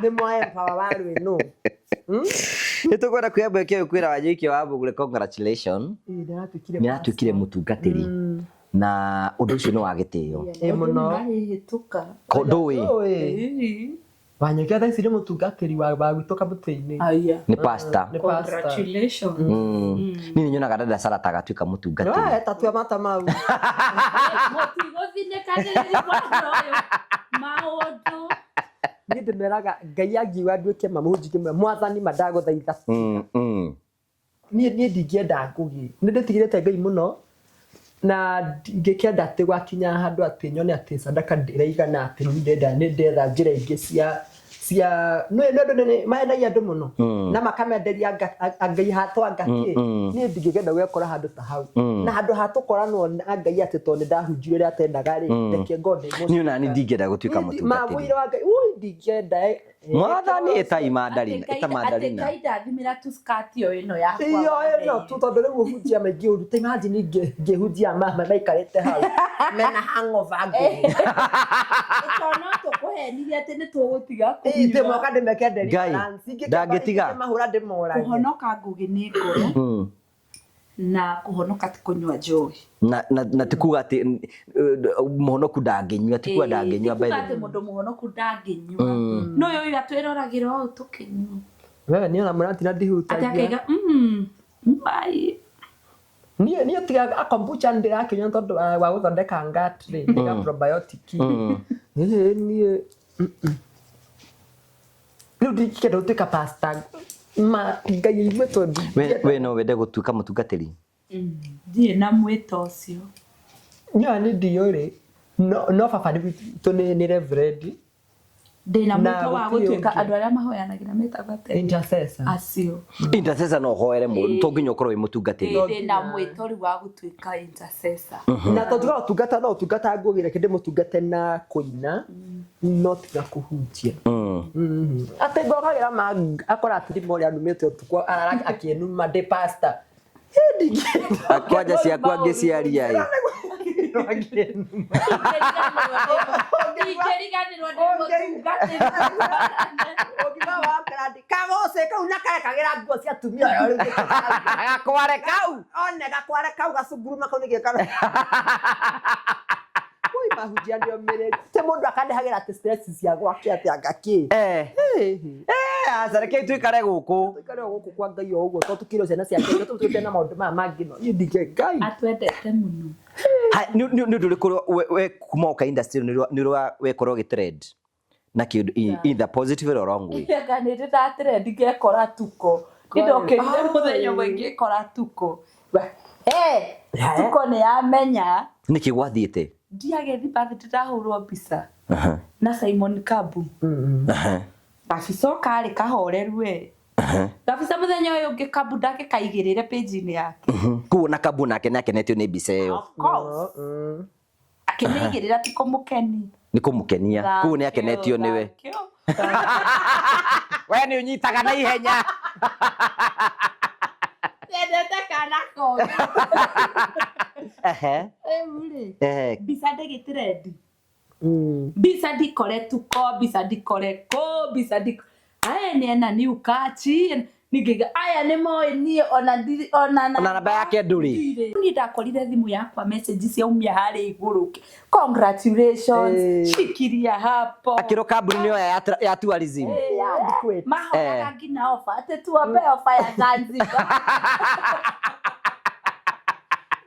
Nĩ mwa empower waru ĩno. Nĩ tũkwenda kuoya mweke ũyũ kwĩra Wanyoike wa Mũgure congratulations. Nĩ Nĩ aratuĩkire mũtungatĩri na ũndũ ũcio nĩ wa gĩtĩo. Ĩ mũno. Marĩhĩtũka. Ndũĩ. Ndũĩ. Wanyoike thaa ici nĩ mũtungatĩri wa wa gwitũ kamũtĩ-inĩ. Aya. Nĩ pastor. Nĩ pastor. Congratulations. Niĩ nĩ nyonaga dada Sarah ta agatuĩka mũtungatĩri. We tatua mata mau. Mũtigũthinĩkanĩrĩria mwana ũyũ maũndũ. Niĩ ndĩmeraga Ngai angiuga nduĩke ma mũhunjia kĩmwe mwathani ma ndagũthaitha. Niĩ niĩ ndingĩenda Ngũgĩ. Nĩ ndĩtigĩrĩte Ngai mũno na ndingĩkĩenda atĩ gwakinya handũ atĩ nyone atĩ sadaka ndĩraigana atĩ rĩu ndĩrenda nĩ ndetha njĩra ingĩ cia cia nĩ nĩ andũ nĩ mahenagia andũ mũno na makamenderia ngai hatwa ngakĩ niĩ ndingĩkĩenda gwekora handũ ta hau na handũ ha tũkoranwo na ngai atĩ tondũ nĩ ndahunjirie ũrĩa atendaga rĩ reke ngorwo ndĩ Niĩ ona niĩ ndingĩenda gũtuĩka mũtungatĩri. Mawĩra wa Ngai ui ndingĩenda Mwathani ĩtai mandarina, Atĩ ĩta Ngai- mandarina. atĩ Ngai ndathimĩra tu skirt ĩyo ĩno yakwa iyo wa ĩno tu tondũ rĩu ũhunjia maingĩ ũru ta imagine ngĩhunjia mama maikarĩte hau mena hangover ngũgĩ Tondũ no tũkũhenirie atĩ nĩ tũgũtiga Ĩ, kũnyua. ndĩmoka ndĩmeke Ngai, ndangĩtiga. mahũra ndĩmorage Kũhonoka Ngũgĩ nĩ ngoro na kũhonoka ti kũnyua njohi. Na na na ti kuga atĩ mũhonoku ndangĩnyua, ti kuga ndangĩnyua Ti by kuga the atĩ way. mũndũ mũhonoku ndangĩnyua. No ũyũ ũyũ atwĩroragĩra ũũ tũkĩnyua. wewe niĩ ona mũratina Atĩ ndihutagia akaiga mai. niĩ niĩ tiga kombucha ndĩrakĩnyua tondũ wa wa gũthondeka gut rĩ nĩ probiotic niĩ niĩ rĩu ndingĩenda gũtuĩka pastor ma Ngai aigue tondũ We we no wende gũtuĩka mũtungatĩri? Ndirĩ na mwĩto ũcio. Nyoa nĩ ndiũrĩ no no baba nĩ witũ nĩ nĩ reverend Ndĩna Na mwĩto wa gũtirĩ gũtuĩka ũngĩ. andũ arĩa mahoyanagĩra metagwo atĩa? intercessor Acio. Intercessor no ũhoere mũndũ, to nginya ũkorwo wĩ mũtungatĩri. Ndĩna mwĩto rĩu wa gũtuĩka intercessor. Na tondũ no ũtungata no ũtungata ngũgĩ reke ndĩmũtungate na kũina no tiga kũhunjia. Atĩ ngokagĩra ma akora atĩ ndĩma ũrĩa anumĩte ũtukũ arara akĩnuma ndĩ pastor. Ĩ, ndingĩenda. Kwanja ciaku angĩciaria ĩ. Ingĩriganĩrwo nĩ mũtungatĩri. Ũngiuga wakara ndĩ kagoce kau na karekagĩra nguo cia atumia ũrĩa rĩu Gakware kau. one gakware kau gacunguruma kau nĩkĩo karo Ui mahunjia nĩ omĩrĩru ti mũndũ akandehagĩra atĩ stress cia gwake atĩ anga kĩ Eh. Eh, aca reke tuikare gũkũ. Tũikare o gũkũ kwa Ngai o ũguo tondũ tũkĩrwo ciana ciake tũtũkĩte na maũndũ maya mangĩ no niĩ ndingĩ Ngai Atwendete mũno. Ha, nĩ nĩ- nĩ ũndũ ũrĩkũ we kuma ũka industry nĩ ũrĩa wekorwo ũgĩtrend na kĩndũ in the positive or wrong way? Anga nĩ ndĩ ndatrend ngekora tuko. Nĩ ndokĩrire mũthenya ũmwe ngĩkora tuko. Hey, tuko nĩ yamenya Nĩkĩ gwathiĩte? ndiagĩthi birthday ndahũrwo mbica na Simon Kabu. Gabica o karĩ kahoreru we. Gabica mũthenya ũyũ ũngĩ Kabu ndakĩkaigĩrĩre page-inĩ yake. Koguo na Kabu nake nĩ akenetio nĩ mbica ĩyo. Of course. Akĩmĩigĩrĩra ti kũmũkeni. Nĩ kũmũkenia. Koguo nĩ akenetio nĩwe. Thank you. We nĩ ũnyitaga na ihenya. Nyendete kana kogi. Ehe. Rĩu rĩ, Ehe. mbica ndĩgĩtrendi. Mbica ndikore tuko, mbica ndikore kũ, mbica ndiko aya nĩ ena new catch ningĩiga aya nĩ moĩ niĩ ona ndirĩ ona Ona namba yake ndũrĩ. ndirĩ. Niĩ ndakorire thimũ yakwa message ciaumia harĩa igũrũ congratulations Eh. shikilia hapo Akĩrwo kambuni nĩ yoya ya ya tourism. mahoyaga nginya ofa atĩ tuombe ofa ya Zanzibar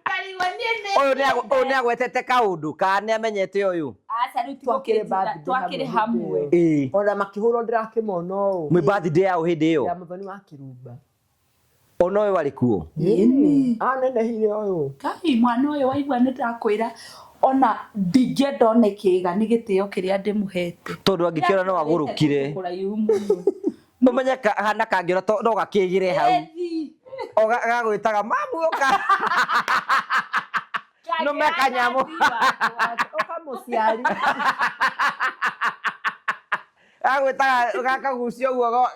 Ngarigwo niĩ nĩ Ũyũ nĩ ũyũ nĩ agwetete kaũndũ kana nĩ amenyete ũyũ. Aca rĩu Twakĩrĩ tigũkĩnjĩra birthday twakĩrĩ hamwe hamwe Ĩĩ. ona makĩhũrwo ndĩrakĩmona ũũ Mwĩ birthday yao hĩndĩ ya ĩyo. mũthoni wa kĩrumba Ona ũyũ arĩ kuo. anenehire ũyũ Ngai mwana ũyũ waigua nĩ ndakwĩra ona ndingĩenda one kĩga nĩ gĩtĩo kĩrĩa ndĩmũhete Tondũ angĩkĩona no agũrũkire. kũraihu mũno Ũmenye hana kangĩona no gakĩgĩre hau. Ethi. O gagwĩtaga mamu ũka. Nũme kanyamũ. ũka mũciari Gagwĩtaga gakagucia ũguo.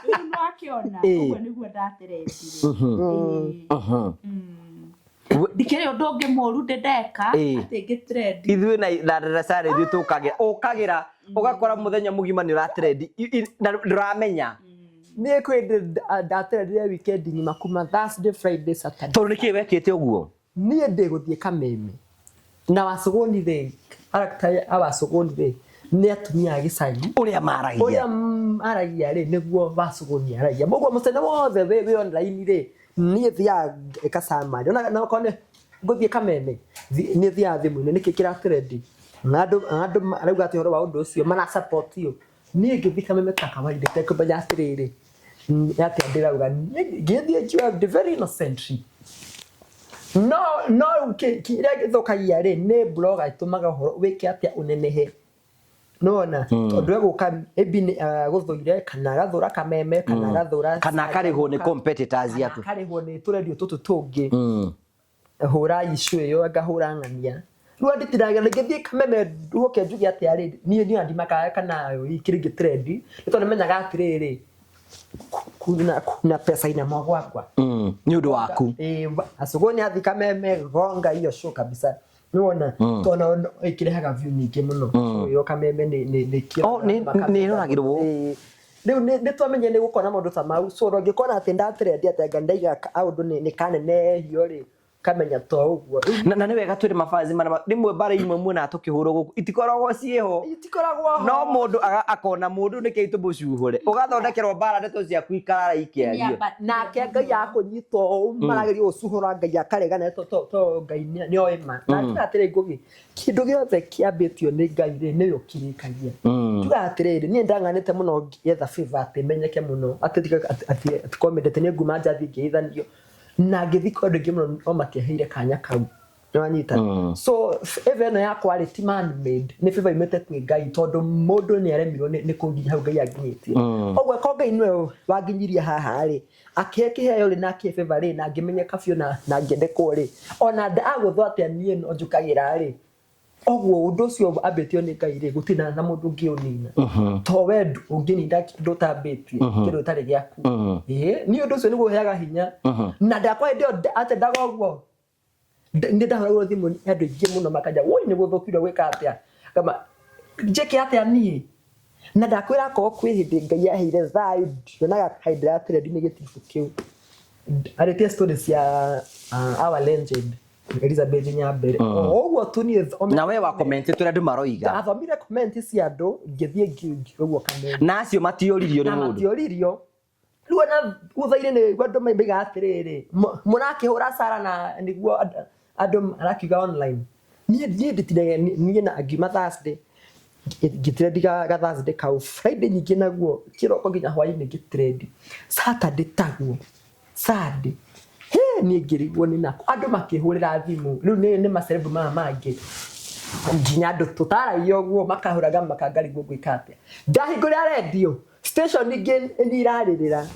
Rĩu nĩwakĩona Ĩĩ. ũguo nĩguo ndaterendire ndikĩrĩ ũndũ ũngĩ mũru ndĩ ndeka Ĩĩ. atĩ ngĩtrendi Ithuĩ na na Dada ithuĩ tũkagĩra ũkagĩra ũgakora mũthenya mũgima nĩ ũratrendi na ndũramenya. Niĩ kwĩ hĩndĩ ndaterendire weekend ng'ima kuma Thursday Friday Saturday Tondũ nĩkĩ wekĩte ũguo? Niĩ ndĩgũthiĩ Kameme na Wacũgũni rĩ character ya Wacũgũni rĩ Nĩ atumia a gĩcagi. Ũrĩa maragia. Ũrĩa maragia rĩ, nĩguo Wacũgũni aragia. Mũguo mũcene wothe wĩ online rĩ, niĩ thiaga ngeka summary. Ona na okorwo nĩ ngũthiĩ Kameme, niĩ thiaga thimũ-inĩ, nĩkĩ kĩra trend? Na andũ marauga atĩa ũhoro wa ũndũ ũcio, mara support ũ? Niĩ ngĩthiĩ Kameme ta kawaida itekũmenya atĩrĩrĩ, nĩ atĩa ndĩrauga. Niĩ ngĩthiĩ ngiuga ndĩ very innocently. No no rĩu kĩrĩa gĩthũkagia rĩ, nĩ blogger ĩtũmaga ũhoro wĩke atĩa ũnenehe. Nĩwona? Tondũ egũka maybe nĩ agũthũire kana agathũra Kameme kana agathũra Kana akarĩhwo nĩ competitors kana aku. akarĩhwo nĩ tũrendio tũtũ tũngĩ. Hũra issue ĩyo ngahũra ng'ania. Rĩu anditiraga rĩngĩ thiĩ Kameme nduoke njuge atĩa rĩ, niĩ niĩ ndimakaga kana kĩrĩa kĩngĩ trend, nĩ tondũ nĩmenyaga atĩrĩrĩ, kuna pesa inamwagwagwa. Nĩ ũndũ waku. Ĩĩ, Asuguni athiĩ Kameme gonga hiyo show kabisa. Nĩwona? Tondũ ĩkĩrehaga view nyingĩ mũno. Show ĩyo Kameme nĩ Oh, nĩ ĩroragĩrwo. Ĩĩ. Rĩu nĩ twamenye nĩ gũkorwo na maũndũ ta mau. So ũngĩkora atĩ ndatrend atĩ anga ndaiga kaũndũ nĩ kanenehio rĩ, kamenya to ũguo. Na nĩ wega twĩre mabanzi marĩa rĩmwe mbara imwe muonaga tũkĩhũrwo gũkũ itikoragwo ciĩho. Itikoragwo ho. No mũndũ akona mũndũ nĩkĩ tũmũcuhũre. Ũgathondekerwo mbara ndeto ciaku ikarara ikĩario. Nake Ngai akũnyita ũũ marageria gũcuhũra Ngai akaregana to Ngai nĩoĩ ma. Na njuga atĩrĩ Ngũgĩ, kĩndũ gĩothe kĩambĩtio nĩ Ngai rĩ, nĩwe ũkĩrĩkagia. Njugaga atĩrĩrĩ, niĩ ndang'anĩte mũno ngĩetha favor atĩ menyeke mũno, atĩ comedy atĩ nĩ nguma nja thiĩ ngĩgeithanio. Na ngĩthiĩ kwa andũ aingĩ mũno no matiaheire kanya kau. Nĩwanyita? So favor ĩno yakwa rĩ ti man made, nĩ favor yumĩte kwĩ Ngai tondũ mũndũ nĩ aremirwo nĩ kũnginyia hau Ngai anginyĩtie. Ũguo akorwo Ngai nĩwe wanginyirie haha rĩ, akĩhe kĩheo rĩ na akĩhe favor rĩ na ngĩmenyeka biũ na ngĩendekwo rĩ, ona ndagũthwo atĩa niĩ no njũkagĩra rĩ, Ũguo ũndũ ũcio ambĩtio nĩ Ngai rĩ, gũtirĩ na mũndũ ũngĩũnina. To we ũngĩnina kĩndũ ũtambĩtie, kĩndũ gĩtarĩ gĩaku. Ĩĩ, niĩ ũndũ ũcio nĩguo ũheaga hinya. Na ndakwa hĩndĩ ĩyo atendaga ũguo, nĩ ndahũragĩrwo thimũ nĩ andũ aingĩ mũno makanja, woi nĩ gũthũkire gwĩka atĩa? Ngama, njĩke atĩa niĩ? Na ndakwĩra akorwo kwĩ hĩndĩ Ngai aheire thayũ ndionaga kaĩ ndĩratrend nĩ gĩtibũ kĩu. Arĩtie story cia our legend Elizabeth Nyambere. O ũguo tu niĩ thomete Na we wa comment tũrĩa andũ maroiga. Ndathomire comment cia andũ ngĩthiĩ ngĩũguo kameme. Na acio matioririo nĩ Na mũndũ. matioririo. Rĩu ona thutha-inĩ nĩguo andũ moigaga atĩrĩrĩ, mũrakĩhũra Sarah na nĩguo andũ marakiuga online. Niĩ nditindaga niĩ na ngiuma Thursday, ngĩ trend ga Thursday kau, Friday ningĩ naguo kĩroko nginya hwainĩ ngĩ trend, Saturday taguo, Sunday, hĩ niĩ ngĩrigwo nĩ nakũ. Andũ makĩhũrĩra thimũ, rĩu nĩ ma celeb maya mangĩ, nginya andũ tũtaragia ũguo makahũraga makangarigwo ngwĩka atĩa. Ndahingũrĩra rendio, station ingĩ nĩ irarĩrĩra.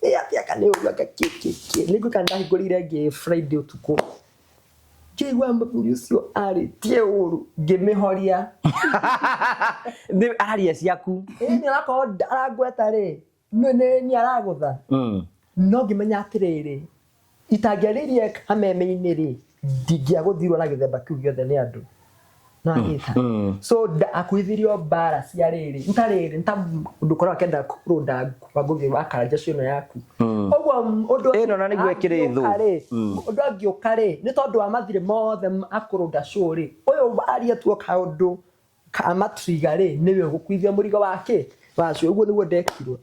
Ĩ atĩa kana nĩ ũru anga kĩ kĩ kĩ. Nĩ ngwĩka ndahingũrĩire ĩngĩ Friday ũtukũ. Ngĩigua mũthuri ũcio arĩtie ũru ngĩmĩhoria. Nĩ araria ciaku. Ĩ nĩ orakorwo arangweta rĩ, nĩ niĩ aragũtha. No ngĩmenya atĩrĩrĩ, itangĩarĩirie kameme-inĩ rĩ, ndingĩagũthirwo na gĩthemba kĩu gĩothe nĩ andũ. Nĩwanyita? So akuithirio mbara cia rĩrĩ, nĩ ta rĩrĩ, nĩ ta mũndũ ũkoragwo akĩenda kũrũnda Wangũgĩ wa Karanja ĩno yaku. Ũguo ũndũ Ĩno na nĩguo ĩkĩrĩ thũ. angĩũka rĩ, ũndũ angĩũka rĩ, nĩ tondũ wa mathirĩ mothe akũrũnda show rĩ, ũyũ aria tu o kaũndũ ka matriga rĩ, nĩwe ũgũkuithia mũrigo wa kĩ? Wa show. Ũguo nĩguo ndekirwo.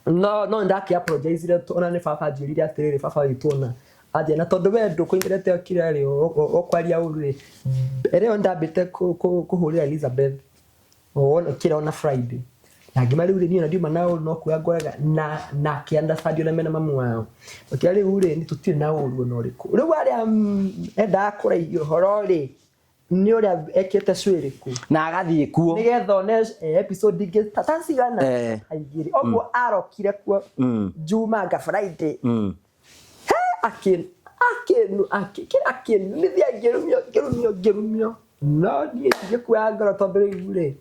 No no ndakĩ apologize ona nĩ baba anjĩrire atĩrĩrĩ, baba witũ ona anjĩra na tondũ we ndũkũingĩrĩte kĩrĩa rĩ, ũkwaria ũru rĩ, mbere ĩyo ndambĩte kũhũrĩra Elizabeth kĩrĩa ona Friday. Na ngĩma rĩu rĩ, niĩ ona ndiuma na ũru no kuoya ngoraga na na akĩ understand ona mena mamu wao. Makĩra rĩu rĩ, nĩ tũtirĩ na ũru ona ũrĩkũ. Rĩu arĩa endaga kũraihia ũhoro rĩ, nĩ ũrĩa ekĩte show ĩrĩkũ. Na agathiĩ kuo. Nĩgetha one episode ingĩ ta cigana? Ta igĩrĩ. Ũguo arokire kuo Juma anga Friday. He, akĩnumithia ngĩrumio, ngĩrumio, ngĩrumio. No niĩ ngĩkua ngoro tondũ rĩu rĩ.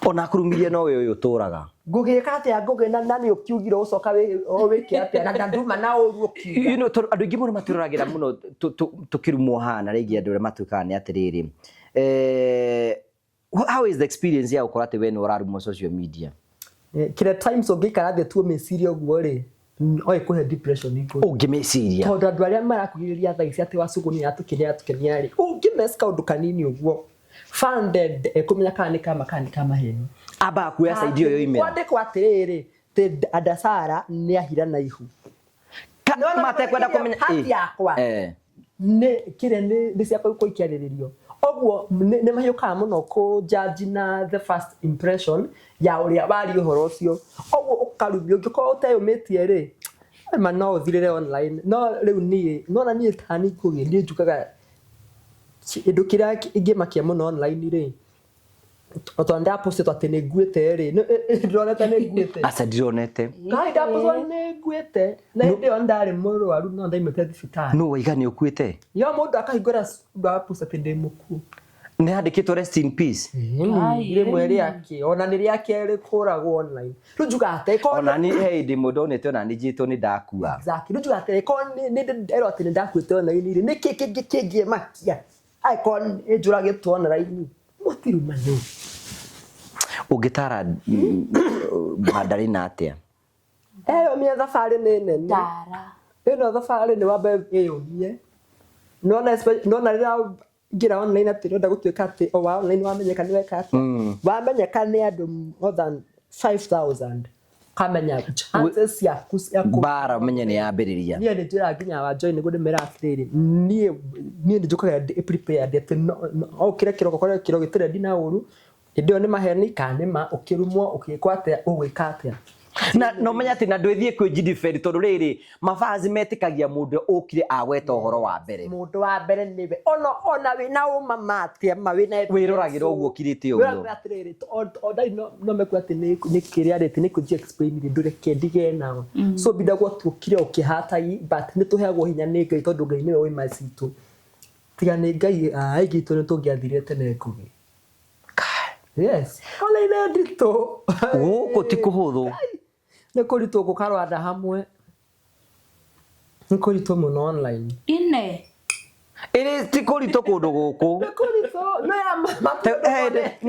Ona akũrumirie no we ũyũ ũtũraga. Ngũgĩka atĩa Ngũgĩ na nĩ ũkiugire ũcoka wĩke atĩa na nduma na ũru ũkiuga. You know, tondũ andũ aingĩ mũno matwĩroragĩra mũno tũkĩrumwo haha na rĩngĩ andũ arĩa matuĩkaga nĩ atĩrĩrĩ. How is the experience ya gũkorwo atĩ we nĩ ũrarumwo social media? Kĩrĩa times ũngĩikara thĩ tu ũmĩcirie ũguo rĩ, no ĩkũhe depression igũrũ. Ũngĩmĩciria. Tondũ andũ arĩa marakugirĩrĩria thaa ici atĩ Wacũgũ nĩ aratũkenia aratũkenia rĩ, ũngĩmess kaũndũ kanini ũguo. Funded kũmenya kana nĩ kama kana nĩ ka maheni. Ambaga kuoya side ĩyo yoimĩra. Kwandĩkwo atĩrĩrĩ, tĩ Andasara nĩ ahira na ihu. Ka- matekwenda kũmenya Hati yakwa nĩ kĩrĩa nĩ ciakwa gũkorwo ikĩarĩrĩrio. Ũguo nĩ mahiũkaga mũno kũ judge na the first impression ya ũrĩa waria ũhoro ũcio. Ũguo ũkarumio ũngĩkorwo ũteyũmĩtie rĩ, ma no ũthirĩre online. No rĩu niĩ, nĩwona niĩ ta niĩ Ngũgĩ, niĩ njugaga kĩndũ kĩrĩa ingĩmakia mũno online rĩ, o tondũ ndapostĩtwo atĩ nĩ nguĩte rĩ, ndĩronete nĩ nguĩte. Aca ndironete. Ngai ndapostwo nĩ nguĩte na hĩndĩ ĩyo ndarĩ mũrwaru no ndaimĩte thibitarĩ. Nũ waiga nĩ ũkuĩte? Yo mũndũ akahingũra agapost atĩ ndĩ mũkuũ. Nĩ handĩkĩtwo rest in peace. Rĩmwe rĩake ona nĩ rĩa kerĩ kũragwo online. Rĩu njugaga atĩ korwo Ona ni he hĩndĩ ĩmwe ndonete ona nĩ njĩtwo nĩ ndakua. Exactly. Rĩu njugaga atĩrĩ korwo nĩ nderwo atĩ nĩ ndakuĩte online rĩ, nĩkĩ kĩngĩ kĩngĩmakia angĩkorwo nĩ njũragĩtwo online? Mũtirumane. Ũngĩtara Mandarina atĩa? Eyũmie thabarĩ nĩ nene. Ndara. Ĩno thabarĩ nĩ wambe wĩyũmie. Nĩwona nĩwona rĩrĩa ingĩra online atĩ ũrenda gũtuĩka atĩ o wa online wamenyeka nĩ weka atĩa? Wamenyeka nĩ andũ more than 5000 kamenya chances ciaku cia kũ Mbara ũmenye nĩ yambĩrĩria. Niĩ nĩ njĩraga nginya wa join nĩguo ndĩmera atĩrĩrĩ, niĩ nĩ njũkaga ndĩ prepared atĩ no ũkĩre kĩroko ũkore kĩro gĩtirĩ ndina ũru, hĩndĩ ĩyo nĩ maheni kana nĩ ma, ũkĩrumwo ũgĩkwo atĩa ũgwĩka atĩa. Na no menya atĩ na ndwĩthiĩ kwĩ defend tondũ rĩrĩ mabazi metĩkagia mũndũ ũkire agweta ũhoro wa mbere. Mũndũ wa mbere nĩwe ona ona wĩna ũma ma atĩa ma wĩna Wĩroragĩra ũguo ũkirĩte ũguo. Wĩroragĩra atĩrĩrĩ, o ndarĩ no mekua atĩ nĩ kĩrĩa rĩ, nĩ kũnji explain rĩ, ndũreke ndige nao. So bindagwo tũkire ũkĩhatagi, but nĩ tũheagwo hinya nĩ Ngai tondũ Ngai nĩwe wĩ citũ. Tiga nĩ Ngai, aingĩ aitũ nĩ tũngĩathirire tene Ngũgĩ. Yes. Ona ine nditũ. Gũkũ ti kũhũthũ. Nĩ kũritũ gũkarwanda hamwe. Nĩ kũritũ mũno online. Ine. Ĩrĩ ti kũritũ kũndũ gũkũ. Nĩ kũritũ. No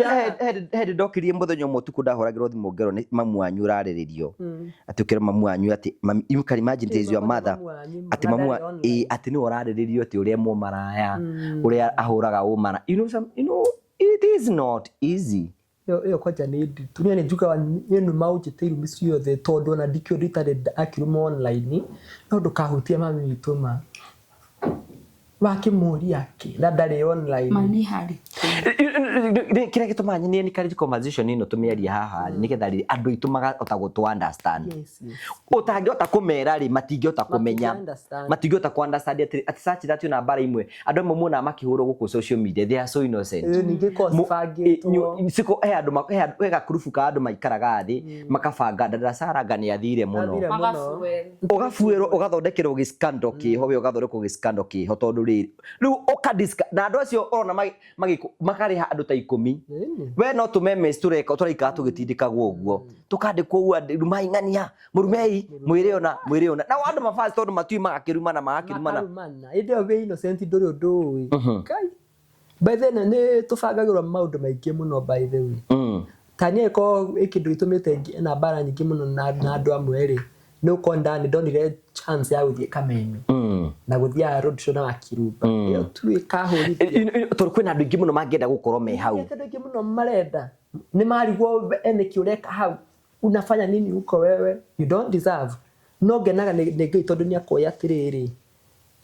ya Hĩndĩ ndokirie mũthenya ũmwe ũtukũ ndahũragĩrwo thimũ ngerwo nĩ mamu wanyu ũrarĩrĩrio. Atĩ ũkĩra mamu wanyu atĩ you can imagine it is your mother. Atĩ mamu atĩ nĩwe ũrarĩrĩrio atĩ ũrĩa mũmaraya, ũrĩa ahũraga ũmara. You know some, you know, it is not easy. Ĩyo kwanja nĩ nditũ. Niĩ nĩ njugaga niĩ nĩ maũnjĩte irumi ciothe tondũ ona ndikĩũĩ ũndũ itarĩ akĩruma online, no ndũkahutie mami witũ ma. Wakĩmũria kĩ na ndarĩ online. Ma nĩ haritũ. Kĩrĩa gĩtũmaga nyenie encourage conversation ĩno tũmĩarie haha rĩ, nĩgetha rĩ andũ aitũ makahota gũtũ understand. Yes, yes. Ũtangĩhota kũmera rĩ, matingĩhota kũmenya. Matingĩ-understand. Matingĩhota kũ understand atĩ atĩ such that ona mbara imwe andũ amwe monaga makĩhũrwo gũkũ social media, they are so innocent. Ningĩ korwo cibangĩtwo. Ciko he andũ he gakurubu ka andũ maikaraga thĩ makabanga Dada Sarah anga nĩ athire mũno. Athire mũno. Magabuĩrwo. Ũgabuĩrwo ũgathondekerwo gĩscandal kĩho we ũgathondekwo gĩscandal kĩho tondũ rĩrĩ rĩu ũka na andũ acio ũrona makarĩha andũ ta 10. We no tũmemes tũreka tũraikara tũgĩtindĩkagwo ũguo tũkandĩkwo ũguo andũ rumai ng'ania mũrumei mwĩre ona mwĩre ona nao andũ mabazi tondũ matiũĩ magakĩrumana magakĩrumana. Makarumana. Hĩndĩ ĩyo wĩ innocent ndũrĩ ũndũ ũĩ. Ngai. By the way, nĩ tũbangagĩrwo maũndũ maingĩ mũno by the way. Ta niĩ korwo ĩ kĩndũ gĩtũmĩte ngĩe na mbara nyingĩ mũno na andũ amwe rĩ, nĩ gũkorwo nĩ ndonire chance ya gũthiĩ Kameme. Na gũthiaga road show na Wakirumba. Ĩyo tu ĩkahũrithia. Tondũ kwĩna andũ aingĩ mũno mangĩenda gũkorwo me hau. Andũ aingĩ mũno marenda. Nĩ marigwo nĩkĩ ũreka hau. Unafanya nini huko wewe? You don't deserve. No ngenaga nĩ Ngai tondũ nĩ akoya atĩrĩrĩ.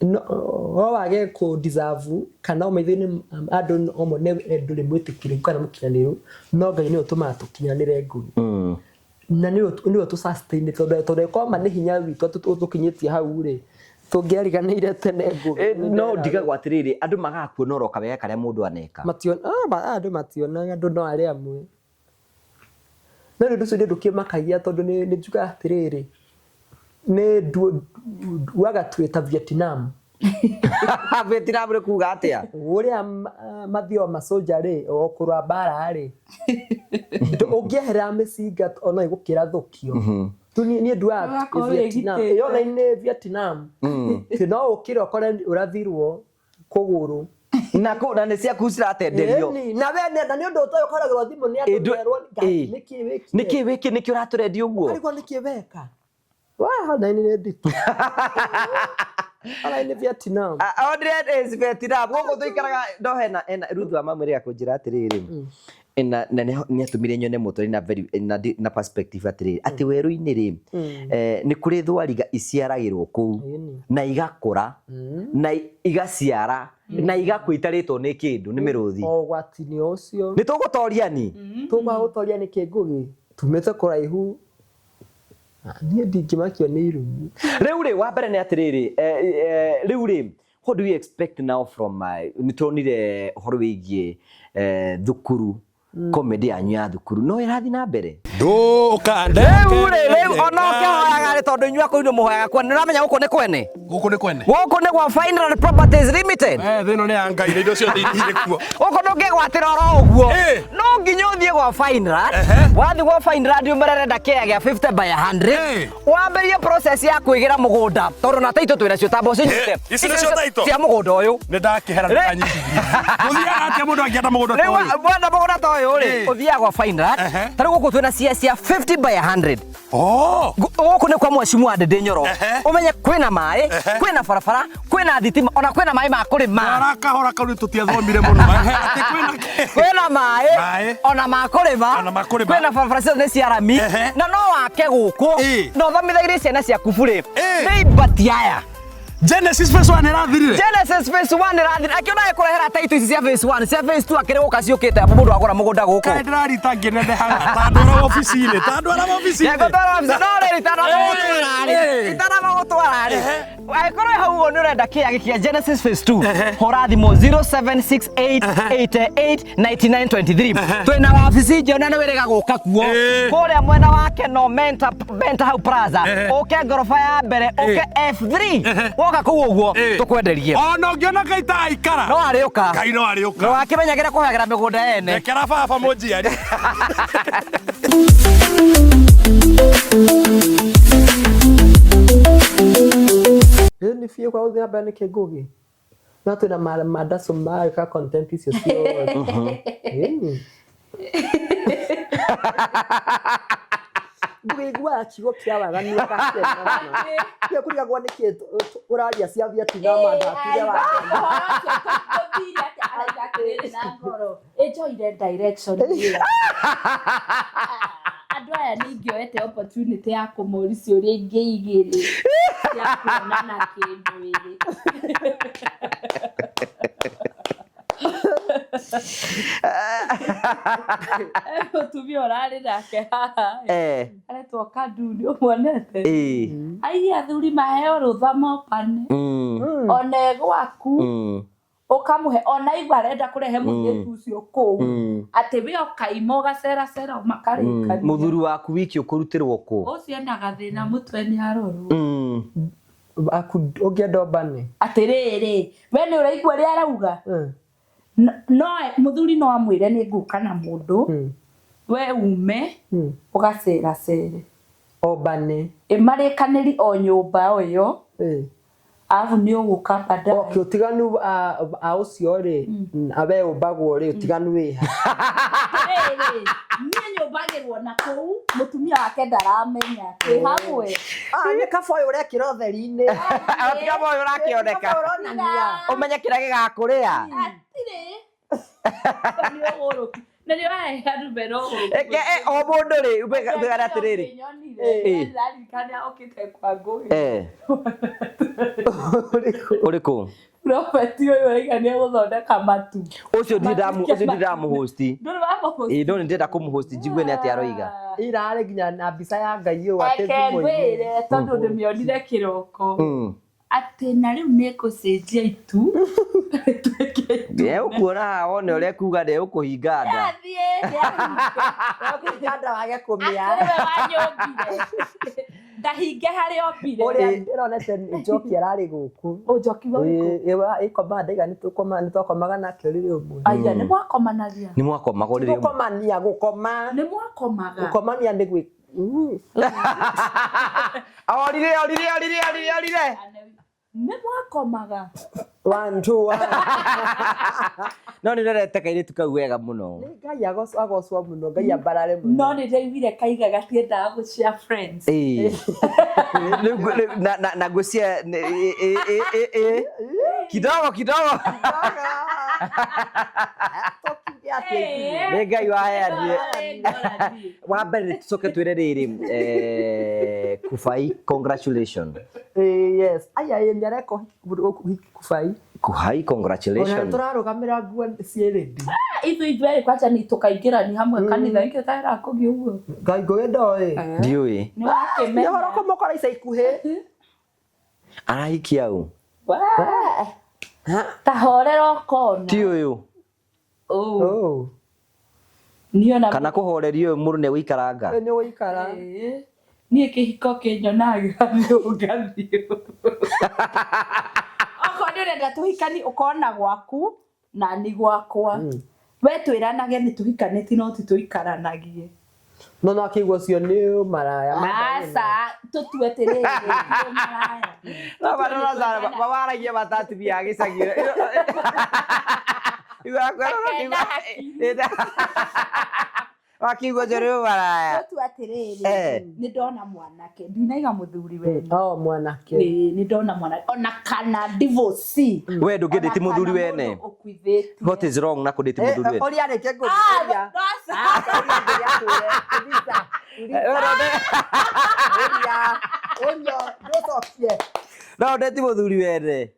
No wage kũ deserve kana maitho-inĩ andũ no mone ndũrĩ mwĩtĩkĩrĩku kana mũkinyanĩru, no Ngai nĩwe ũtũmaga tũkinyanĩre Ngũgĩ. Na nĩwe ũtũ sustain tondũ ĩkorwo ma nĩ hinya witũ ũtũkinyĩtie hau rĩ, tũngĩariganĩire tene Ngũgĩ. No ndigagwo atĩrĩrĩ, andũ magaga kuona oro kawega karĩa mũndũ aneka. Andũ mationaga, andũ no arĩa amwe. No rĩu ũndũ ũcio nĩ ũndũ ũkĩmakagia tondũ nĩ njugaga atĩrĩrĩ, nĩ nduaga twĩ ta Vietnam. Vietnam nĩ kuga atĩa? Ũrĩa mathiaga macoja rĩ, o kũrũa mbara rĩ, ũngĩeherera mĩcinga no ĩgũkĩrathũkio. Tu niĩ nduaga Vietnam. Ĩyo ona nĩ Vietnam. Atĩ no ũkĩre ũkore ũrathirwo kũgũrũ. Na kũ na nĩ ciaku ciratenderio. Na we na nĩ ũndũ ũtoĩ ũkoragĩrwo thimũ nĩ andũ merwo Ngai nĩkĩ wĩkire? Nĩkĩ wĩkire? Nĩkĩ ũratũrendia ũguo? Arigwo nĩkĩ weka? Wa, na nĩ nditũ. Ara nĩ Vietnam. Ah, Audrey is Vietnam. Gũkũ tũikaraga no hena hena Ruth wa mamwĩrĩga kũnjĩra atĩrĩrĩ. Na na nĩ atũmire nyone mũtũrĩre na very na di- na perspective atĩrĩrĩ atĩ werũ-inĩ rĩ nĩ kũrĩ thwariga iciaragĩrwo kũu Ĩni. na igakũra na igaciara na igakua itarĩtwo nĩ kĩndũ nĩ mĩrũthi. O ũgwati-inĩ ũcio. Nĩ tũgũtoria ni. Tũkwaga gũtoria nĩ kĩ Ngũgĩ? Tumĩte kũraihu. Niĩ ndingĩmakio nĩ irumi. Rĩu rĩ wa mbere nĩ atĩrĩrĩ rĩu rĩ what do we expect now from nĩ tuonire ũhoro wĩgiĩ thukuru comedy yanyu ya thukuru no ĩrathiĩ na mbere. Ndũkandeke. Rĩu rĩ rĩu ona ũkĩhoyaga rĩ tondũ inyuĩ akũu nĩ mũhoyaga kwene nĩ ũramenya gũkũ nĩ kwene. Gũkũ nĩ kwene. Gũkũ nĩ gwa Fineland Properties Limited. Thĩ ĩno nĩ ya Ngai na indo ciothe irĩ kuo. Gũkũ ndũngĩgwatĩra oro ũguo. No nginya ũthiĩ gwa Fineland. Wathiĩ gwa Fineland ũmere ũrenda kĩea gĩa 50 by 100. Wambĩrĩrie process ya kwĩgĩra mũgũnda tondũ na taitũ twĩna cio tamba ũcinyite. Ici nĩcio title? Cia mũgũnda ũyũ. Nĩ ndakĩhera ndũkanyitithie. Gũthiaga atĩa mũndũ angĩenda mũgũnda ta Rĩu ũyũ? wenda mũgũnda ta ũyũ rĩ, ũthiaga gwa Fineland. Ta rĩu gũkũ twĩna cia cia 50 by 100. Gũkũ nĩ kwa mheshimiwa Ndindi Nyoro. Ũmenye kwĩna maĩ, kwĩna barabara, kwĩna thitima, ona kwĩna maĩ ma kũrĩma. Twara kahora kau nĩ tũtiathomire mũno. Atĩ kwĩna kĩ? Kwĩna maĩ, ona ma kũrĩma, Ona ma kũrĩma. kwĩna barabara ciothe nĩ cia rami, na no wake gũkũ, na ũthomithagĩrie ciana ciaku burĩ. Nĩ ibati aya. Genesis phase 1 ĩrathirire. Genesis phase 1 ĩrathirire. Akĩona ĩkũrehera title ici cia phase 1, cia phase 2 akĩrĩ gũka ciũkĩte abu mũndũ agũra mũgũnda gũkũ. Kaĩ ndĩrarita ngĩnenehaga ta ndwara wabici-inĩ, ta ndwara wabici-inĩ. Ngũtwara wabici, no rĩrĩ itanamagũtwara rĩ, itanamagũtwara rĩ. Angĩkorwo hau ũguo nĩ ũrenda kĩea gĩkĩ kĩa Genesis phase 2, hũra thimũ 0768889923. Twĩna wabici njerũ na nĩ wĩrĩga gũka kuo. Kũrĩa mwena wa Keno Menta, Menta hau Plaza, ũke ngoroba ya mbere, ũke F3. Woka kũu ũguo, tũkwenderie. Ona ũngĩona Ngai ta aikara. No arĩũka. Ngai no arĩũka. No akĩmenyagĩra kũhagĩra mĩgũnda ene. Rekera baba mũnjiari. Rĩu nĩ biũ kwa gũthiĩ na mbere nĩ kĩ Ngũgĩ? No twĩna mandaco magĩka content icio ciothe. Ĩni. Ngũgĩ iguaga kiugo kĩa waganu ũgakena mũno. Kĩo kũrigagwo nĩkĩ ũraria cia Vietnam ndatire waganu. Ĩnjoire direction ĩyo. Andũ aya nĩ ingĩoete opportunity ya kũmũria ciũria ingĩ igĩrĩ cia kuonana kĩmwĩrĩ. Mũtumia ũrarĩ nake haha aretwo Kanduni ũmuonete? Ai athuri maheo rũtha mopane ona e gwaku ũkamũhe ona igua arenda kũrehe mũirĩtu ũcio kũu atĩ we ũkaima ũgaceracera makarĩkania. Mũthuri waku wiki ũkũrutĩrwo kũ? Ũcio ena gathĩna mũtwe nĩ arorwo. Aku ũngĩenda ũmbane. Atĩrĩrĩ, we nĩ ũraigua ũrĩa arauga? No mũthuri no amwĩre nĩ ngũka na mũndũ we ume ũgaceracere. Ombane. Ĩmarĩkanĩri o nyũmba o ĩyo. Arabu nĩ ũgũka baadaye. Okay, ũtiganu a ũcio rĩ, we ũmbagwo rĩ, ũtiganu wĩ ha? Atĩrĩrĩ, niĩ nyũmbagĩrwo na kũu, mũtumia wake ndaramenya. Twĩ hamwe. Nĩ kaba ũyũ ũrekĩra ũtheri-inĩ. Ti kaba ũyũ ũrakĩoneka. Kaba ũronania. Ũmenye kĩrĩa gĩgakũrĩa. Hatirĩ. Nĩ ũgũrũki. Na nĩ ũrahe andũ mena ũgũrũki. Eke, o mũndũ rĩ, umegana atĩrĩrĩ. Ndĩraririkana okĩte kwa Ngũgĩ. Ũrĩkũ? Prophet ũyũ arauga nĩ egũthondeka matu. Ũcio ndindamũhosti. Ndũrĩ wamũhosti? Ĩĩ, no nĩ ndĩrenda kũmũhosti njigue nĩ atĩa aroiga. Irarĩ nginya na mbica ya Ngai ũũ atĩ Reke thimũ-inĩ. ngwĩre tondũ ndĩmĩonire kĩroko. Atĩ na rĩu nĩ ngũcenjia itu. Ũkuona haha wone ũrĩa ekuga ndegũkũhinga nda. Athiĩ, Ndegũkũhinga nda wage kũmĩa. Atĩ nĩwe wanyũmbire. Ndahinge harĩa ombire. Ũrĩa ndĩronete Njoki ararĩ gũkũ. Ũ Njoki wa ũrĩkũ? Ĩkomaga ndaiga nĩtwakomaga nake ũrĩrĩ ũmwe. Aya, nĩ mwakomanagia? Nĩ mwakomaga ũrĩrĩ ũmwe? Gũkomania, gũkoma. Nĩ mwakomaga? Gũkomania nĩ gwĩ Orire, orire, orire, orire, orire. Nĩ mwakomaga? One, two, one. No nĩ ndorete kairĩtu kau wega mũno. Nĩ Ngai agocwo agocwo mũno, Ngai ambarare mũno. No nĩ ndaiguire kaiga gatiendaga gũ share friends. Ĩĩ. Rĩu rĩu na ngwĩciria ĩ ĩ ĩ ĩ kidogo kidogo. Tũkiuge atĩa ithuĩ? Nĩ Ngai waheanire. Wa mbere tũcoke twĩre rĩrĩ Kubai congratulations. Yes. Aya ĩ nĩ areka ũhiki Kubai. Kubai Ona congratulations. tũrarũgamĩra nguo ciĩ ready. Ithuĩ ithuerĩ kwanja nĩ tũkaingĩrani hamwe kanitha nĩkĩo ũtarakũgia ũguo. Ngai ngũgĩ ndoĩ. Ndiũĩ. Nĩ wakĩmenya. Nĩ ũhoro kũmũkora ica ikuhĩ. Arahikia ũ? Ta horera ũkona. Ti ũyũ. Oh. Niĩ ona Kana kũhoreria ũyũ mũndũ nĩ egũikaranga. Nĩ ũgũikara. Niĩ kĩhiko kĩnyonaga ngathiĩ. Okorwo nĩ ũrenda tũhikani ũkona gwaku na ni gwakwa. We twĩranage nĩ tũhikanĩtie no ti tũikaranagie. No no akĩigua ũcio nĩ maraya. Aca tũtue atĩrĩrĩ ti maraya. Mawaragia matatumia a gĩcagi. Wakiigua ũcio nĩ maraya. Tũtue atĩrĩrĩ nĩ ndona mwanake ndinaiga mũthuri wene. Oh mwanake. Nĩ ndona mwanake ona kana divorcee. We ndũngĩndĩti mũthuri wene. Ũkuithĩtie. What is wrong na kũndĩti mũthuri wene? Ũria rĩke ngũthikĩria. Ũria ũria ndũcokie. No ndĩti mũthuri wene.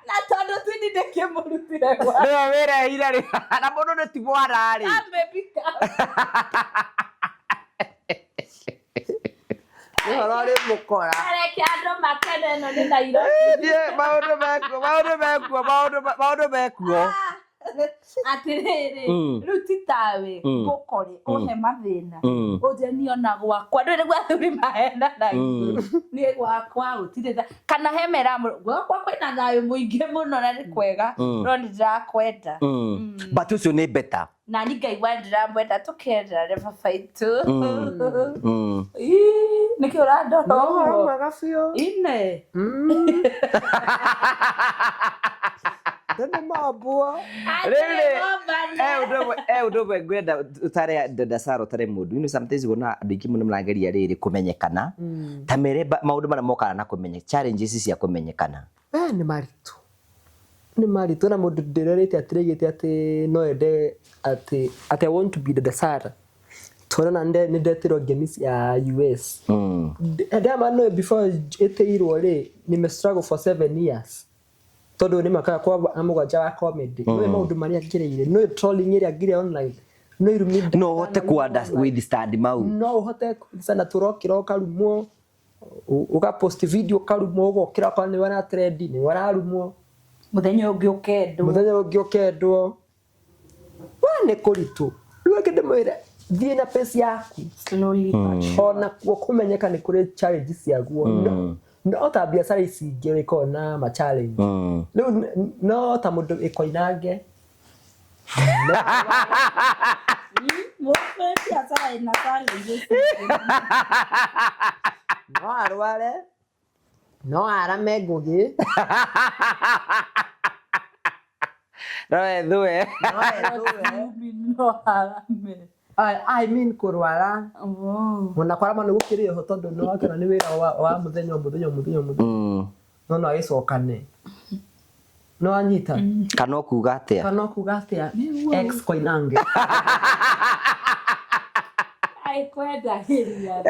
Na tondũ twini ndĩkĩmũrutire gwa. Nĩwe wĩrehire rĩ. Na mũndũ nĩ ti mwana rĩ. Ũhoro ũrĩ mũkora. Areke andũ makene ĩno nĩ Nairobi. Maũndũ mekuo, maũndũ mekuo, maũndũ mekuo. Atĩrĩrĩ, rĩu ti tawe ngũkore ũhe mathĩna ũnje niĩ ona gwakwa ndũĩ nĩguo athuri mahenanagia niĩ gwakwa gũtirĩ kana he mera gwakwa kwĩna thayũ mũingĩ mũno na nĩ kwega no nĩ ndĩrakwenda. But ũcio nĩ better. Na niĩ ngaigua ndĩramwenda tũkendane baba itũ. Nĩkĩ ũrandora ũguo? Mwega biũ. Ine. Ndĩ mambua. Rĩu ũndũ ũmwe ngwenda ũtare Dada Sarah ũtare mũndũ. You know sometimes wona andũ aingĩ mũno marageria rĩrĩ kũmenyekana. Ta mere maũndũ marĩa mokaga na kũmenya challenges cia kũmenyekana. Nĩ maritũ. Nĩ maritũ na mũndũ ndĩrerĩte atĩrĩgĩte atĩ no ende atĩ I want to be Dada Sarah. Tondũ na nĩ ndetĩrwo ngemi cia US. Ndama no before ĩtĩirwo rĩ nime struggle for 7 years. Tondũ nĩ mwaka wakwa wa mũgwanja wa comedy. Nĩ maũndũ marĩa ngereire, nĩ trolling ĩrĩa ngire online. Nĩ irumi. No ũhote withstand mau. No ũhote sana tũrokĩra ũkarumwo, ũgapost video ũkarumwo, ũgokĩra okorwo nĩ wara trend nĩ wararumwo. Mũthenya ũngĩ ũkendwo. Mũthenya ũngĩ ũkendwo. Wa nĩ kũritũ. Rĩu reke ndĩmwĩre thiĩ na pace yaku. Slowly but surely. Ona kuo kũmenyeka nĩ kũrĩ challenges ciaguo. No ta biacara ici ingĩ ĩkoragwo na ma challenge. Rĩu no ta mũndũ ĩkoinange. Biacara ĩna challenges. No arware. No arame ngũgĩ. No ethue. No ethue. No arame. I mean kũrwara. Ona kwarama nĩ gũkĩrĩ oho tondũ nĩ wakĩona nĩ wĩra wa mũthenya o mũthenya o mũthenya o mũthenya. No no agĩcokane. No anyita. Kana ũkuga atĩa? Kana ũkuga atĩa? Ex Koinange. Aikwendagĩria.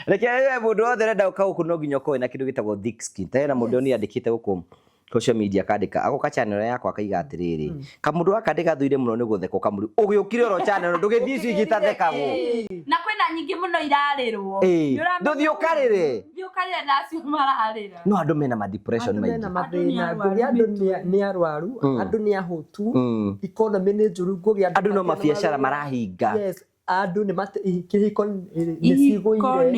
Reke mũndũ wothe ũrenda gũka gũkũ no nginya ũkorwo na kĩndũ gĩtagwo thick skin. Ta hena mũndũ nĩ andĩkĩte gũkũ social media akandĩka agoka channel yakwa akaiga atĩrĩrĩ kamũndũ gaka ndĩgathũire mũno nĩ gũtheka ũkamũri ũgĩũkire oro channel ndũgĩthiĩ icio ingĩ itathekagwo. Na kwĩna nyingĩ mũno irarĩrwo. Ndũthiĩ ũkarĩre. Thiĩ ũkarĩre na acio mararĩra. No andũ mena ma depression maingĩ. Andũ mena mathĩna. Ngũgĩ andũ nĩ arwaru, andũ nĩ ahũtu, economy nĩ njũru, ngũgĩ andũ no mabiacara marahinga. Yes. Andũ nĩ kĩhiko nĩ cigũire.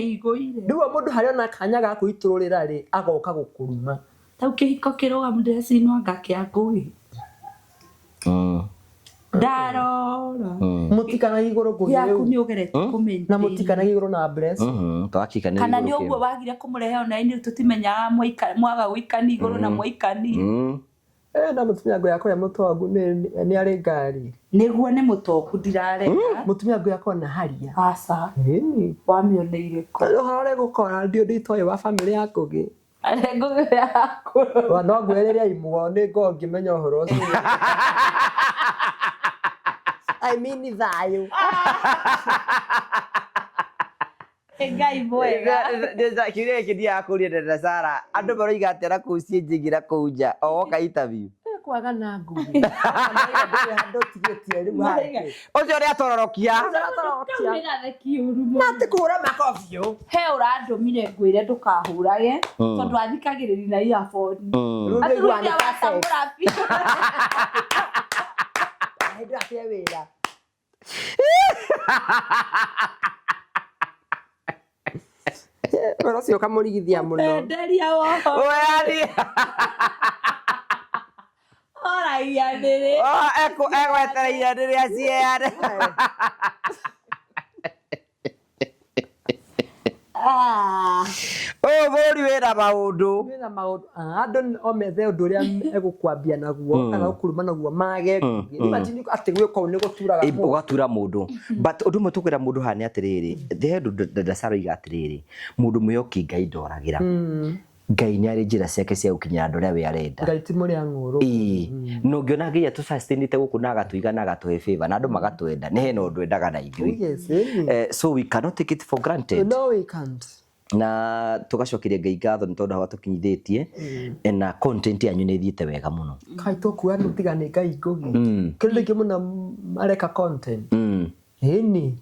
Rĩu mũndũ harĩa ona kanya ga kwĩitũrũrĩra rĩ agoka gũkũruma. Tau kĩhiko kĩrũgamu ndĩrecinwo anga kĩa ngũgĩ. Ndarora. Mũtikanagie igũrũ ngũgĩ Yaku rĩu. nĩ ũgeretie kũ Na maintain. mũtikanagie igũrũ na bless. Twakikanĩria Kana igũrũ nĩ ũguo kĩo. wagire kũmũrehe ona inyuĩ tũtimenyaga mwaga gũikani igũrũ na mwaikani. Eh, na mũtumia ngũ yakwa ũrĩa mũtongu nĩ arĩ ngari. Nĩguo nĩ mũtongu ndirarega. Mũtumia ngũ yakwa na haria. Aca. Ĩni. Wamĩoneire kũ? Ũhoro ũrĩa gũkora ndio nditoĩ wa family ya Ngũgĩ. Arĩa Ngũgĩ yakũrora. Wa no ngwĩrĩre imwo nĩ ngorwo ngĩmenya ũhoro ũcio. I mean thayũ. Ngai mwega. Kiuria gĩkĩ ndiaga kũria Dada Sara, andũ maroiga atĩa na kũu ciĩ na kũu nja o woka interview. Kwaga na Ngũgĩ. Ndũrĩ handũ ũtigĩtie rĩu hangĩ. Ũcio ũrĩa atororokia. Kau nĩ gatheki ũru mũno. Na atĩ kũhũra makobi ũũ. He ũrandũmire ngwĩre ndũkahũrage tondũ athikagĩrĩria na earphone. Rĩu Atĩ nĩaigua rĩu nĩ cassette. wacamũra biũ. Hĩndĩ ĩyo akĩhe wĩra. Ũhoro ũcio ũkamũrigithia mũno. Enderia woho. Ũyani. Oragia nĩrĩ. Oh, egwetereire rĩrĩa ciheane. Ah. Ũyũ bũrũri wĩna maũndũ. Wĩna maũndũ andũ o methe ũndũ ũrĩa egũkwambia naguo kana gũkuruma naguo mage Ngũgĩ. Imagine atĩ gwĩka ũũ nĩ gũturaga mũndũ. Ũgatura mũndũ. But ũndũ ũmwe tũkwĩra mũndũ haha nĩ atĩrĩrĩ, he ũndũ Dada Sara oiga atĩrĩrĩ, mũndũ mwĩhoki Ngai ndoragĩra. Ngai nĩ arĩ njĩra ciake cia gũkinyĩra andũ arĩa we arenda. Ngai ti mũrĩa ng'ũrũ. Ĩĩ, na ũngĩona Ngai atũsustainĩte gũkũ na agatũiga na agatũhe favor na andũ magatwenda, nĩ hena ũndũ endaga na ithuĩ. Yes, ĩni. So we cannot take it for granted. No we can't. Na tũgacokeria Ngai ngatho nĩ tondũ hau atũkinyithĩtie na content yanyu nĩ ĩthiĩte wega mũno. Kai tũkuga nĩ tiga nĩ Ngai Ngũgĩ. Kĩrĩ aingĩ mũno mareka content. Ĩni,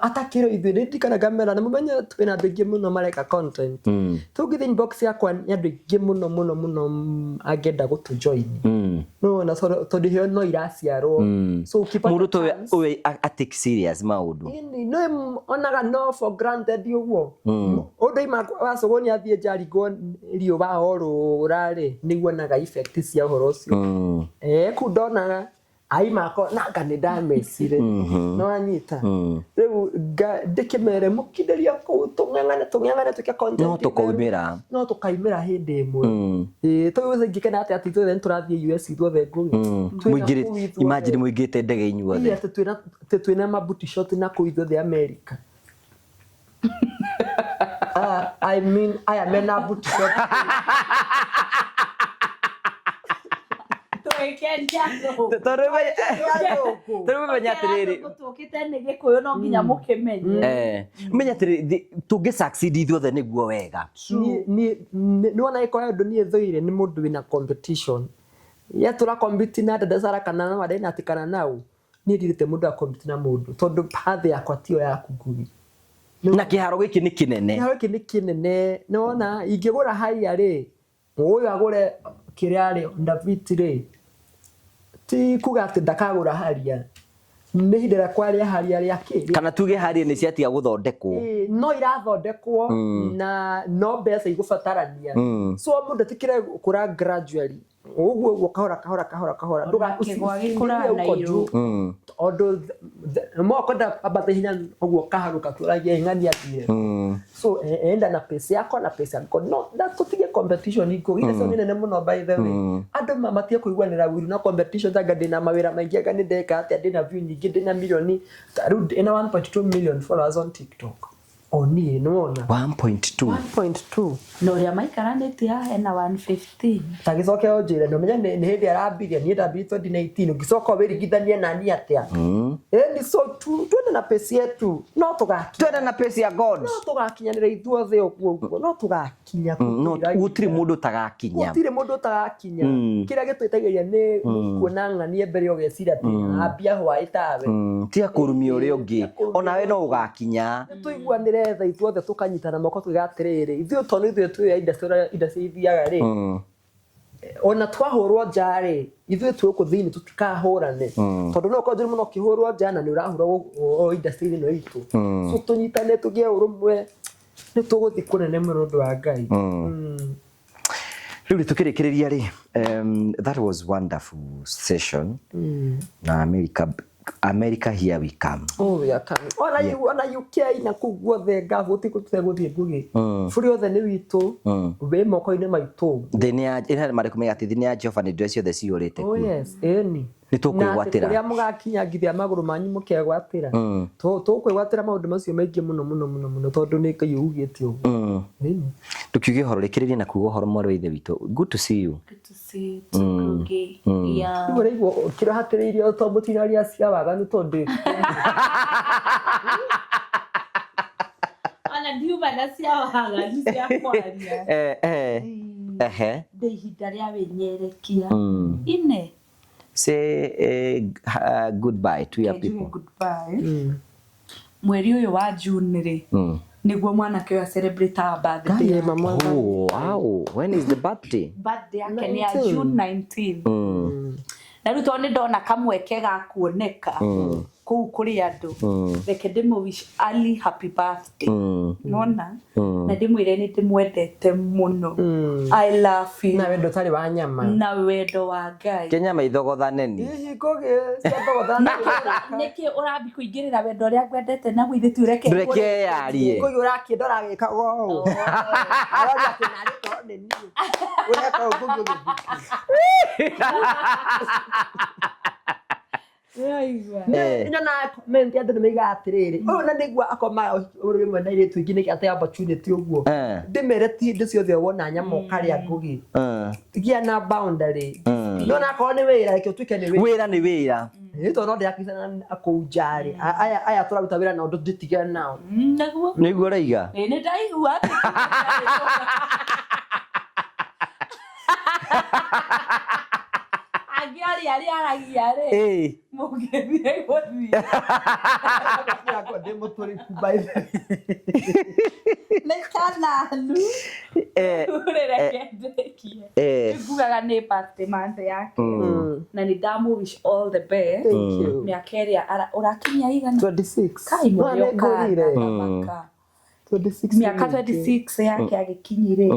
atakĩrĩ ithuĩ nĩ ndirikanaga ngamera na mũmenye twĩna andũ aingĩ mũno mareka content. Tũngĩthiĩ inbox yakwa nĩ andũ aingĩ mũno mũno mũno angĩenda gũtũ join. No na tondũ ĩyo no iraciarwo. So ũkipata Mũndũ ta chance- ũyũ a take serious maũndũ. Ĩni, no onaga no for granted ũguo. Ũndũ ima wacũgwo nĩ athiĩ nja arigwo riũa orũra rĩ, nĩguo onaga effect cia ũhoro ũcio. Eh, kũu ndonaga aima ako nanga nĩ ndamecire. Nĩ wanyita. Rĩu ndĩkĩmere mũkindĩrie kũu tũng'ang'ane tũng'ang'ane twĩke content. No tũkaumĩra. No tũkaumĩra hĩndĩ ĩmwe. Ĩĩ, tũu ingĩkena atĩ atĩ ithuothe nĩ tũrathiĩ US ithuothe Ngũgĩ. Twĩna Mũingĩrĩte, kũu ithuothe. imagine mũingĩrĩte ndege inyuothe. Ĩĩ, atĩ twĩna atĩ twĩna mabuti short na kũu ithuothe America. I mean, aya mena buti short. Tũgĩkenia thũngũ. Tondũ menya atĩrĩrĩ, Tũkĩte nĩ Gĩkũyũ no nginya mũkĩmenye. Menya atĩrĩrĩ, tũngĩ succeed ithuothe nĩguo wega. Nĩwona ĩkorwo ũndũ niĩ thũire nĩ mũndũ wĩna competition. Ye tũra compete na Dada Sara kana na Wadena atĩ kana nau. Niĩ ndirĩte mũndũ a compete na mũndũ tondũ path yakwa tiyo yaku Ngũgĩ. Na kĩharo gĩkĩ nĩ kĩnene. Kĩharo gĩkĩ nĩ kĩnene. Nĩwona ingĩgũra haiya rĩ, ũyũ agũre kĩrĩa rĩ, Ndaviti rĩ, ti kuga atĩ ndakagũra haria. Nĩ ihinda rĩakwa rĩa haria rĩa kĩ? Kana tuge haria nĩ ciatiga gũthondekwo. Ĩĩ, no irathondekwo na no mbeca igũbatarania. So mũndũ atikire gũkũra gradually. Ũguo ũguo kahora kahora kahora kahora. Ona kĩgwa gĩkũraga na irũ. Tondũ moko ndambata ihenya ũguo kaharũka tũragia ing'ania athire. So enda na pace yako na pace yako. No na tũtige competition Ngũgĩ. Icio nĩ nene mũno by the way. Andũ matige kũiguanĩra ũiru na competition ta anga ndĩna mawĩra maingĩ anga nĩ ndeka atĩa ndĩna view nyingĩ ndĩna milioni rĩu ndĩna 1.2 million followers on TikTok. O niĩ nĩwona. 1.2. 1.2. Na ũrĩa maikaranĩtie haha hena 115. Ta gĩcoke ũnjĩre nĩ ũmenye nĩ hĩndĩ arambirie niĩ ndambirie 2019 ũngĩcoka wĩringithanie na niĩ atĩa. Ĩni so twende na pace yetu no tũgakinya. Twende na pace ya God. No tũgakinyanĩra ithuothe ũguo ũguo no tũgakinya. No gũtirĩ mũndũ ũtagakinya. Gũtirĩ mũndũ ũtagakinya. Kĩrĩa gĩtwĩtagĩria nĩ kuona ng'ania mbere ũgeciria atĩ ambia hwaĩ tawe. Tiga kũrumia ũrĩa ũngĩ. Onawe no ũgakinya. Tũiguanĩre tha ithuothe tũkanyitana moko tuge atĩrĩrĩ ithuĩ tondũ ithuĩ twĩ industry ũrĩa industry ithiaga rĩ ona twahũrwo nja rĩ ithuĩ twĩ gũkũ thĩinĩ tũtikahũrane tondũ no ũkorwo njũru mũno ũkĩhũrwo nja na nĩ ũrahũrwo o industry ĩno itũ. So tũnyitane tũgĩe ũrũmwe nĩ tũgũthiĩ kũnene mũno ũndũ wa Ngai. Rĩu tũkĩrĩkĩrĩria rĩ, that was wonderful session. Na America America here we come. Oh, we are coming. Ona yeah. Ona UK na kuu guothe ngabu gũtirĩ tũtegũthiĩ Ngũgĩ. Bũrũri wothe nĩ witũ, wĩ moko-inĩ maitũ. Thĩ nĩ ya ĩna marĩkũ mega atĩ thĩ nĩ ya Jehova nĩ ndwere ciothe ciyũrĩte Oh kuo. yes, ĩni. Nĩ tũkwĩgwatĩra. Na atĩ kũrĩa mũgakinya ngithia magũrũ manyu mũkegwatĩra. Tũkwĩgwatĩra maũndũ macio maingĩ mũno mũno mũno mũno tondũ nĩ Ngai ugĩte ũguo. Ĩni. Ndũkiuge ũhoro rĩkĩrĩria na kuuga ũhoro mwarĩ wa ithe witũ. Good to see you. Good to see you too, Ngugi. Yeah. Rĩu ũraigua ũkĩrahatĩrĩirio to mũtinaria cia waganu tondũ Ona ndiuma na cia waganu cia kwaria. Eh, eh. Ehe. Ndĩ ihinda rĩa wĩnyerekia. Ine. Say goodbye to your Njuge people. goodbye. Mweri ũyũ wa June rĩ, nĩguo mwanake ũyũ celebrate birthday. Ngai mama. Oh, wow. When is the birthday? Birthday yake nĩ ya June 19. Na rĩu tondũ nĩ ndona kamweke ga kuoneka kũu kũrĩ andũ, reke ndĩmũ wish early happy birthday. Nona? Na ndĩmwĩre nĩ ndĩmwendete mũno. I love you. Na wendo ũtarĩ wa nyama. Na wendo wa Ngai. Kenya maithogothaneni. Hihi Ngũgĩ cia thogotha. Nĩkĩ ũrambi kũingĩrĩra wendo ũrĩa ngwendete naguo ithe ti ũreke Ndũreke yarie. Ngũgĩ ũrakĩenda ũragĩka ũũ. Aroria atĩ narĩ korwo nĩ niĩ. Ũreka ũũ Ngũgĩ ũgĩthiĩ. Ũraigua? Nyonaga comment andũ nĩ maigaga atĩrĩrĩ ũyũ na nĩguo akomaga ũrĩ rĩmwe na airĩtu aingĩ nĩkĩ ate opportunity ũguo. Ndĩmere ti hĩndĩ ciothe wona nyama ũkarĩa Ngũgĩ. Gĩa na boundary. No na akorwo nĩ wĩra reke ũtuĩke nĩ wĩra. Wĩra nĩ wĩra. Nĩ tondũ no ndĩrakĩcana kũu nja rĩ. Aya tũraruta wĩra nao ndũngĩtigana nao. Nĩguo. Nĩguo ũraiga. Ĩĩ nĩ ndaigua atĩ angĩ arĩa arĩa aragia rĩ mũngĩthiĩ gũthiĩ Ndĩ mũtũrĩku by the way. nĩ kananu reke ndĩkie ngugaga nĩ birthday month yake na nĩ ndamũ wish all the best. Thank you. Mĩaka ĩrĩa ũrakinyia igana 26. Kai No, mũrĩ nĩngũrire. ũkana 26 mĩaka 26 yake agĩkinyire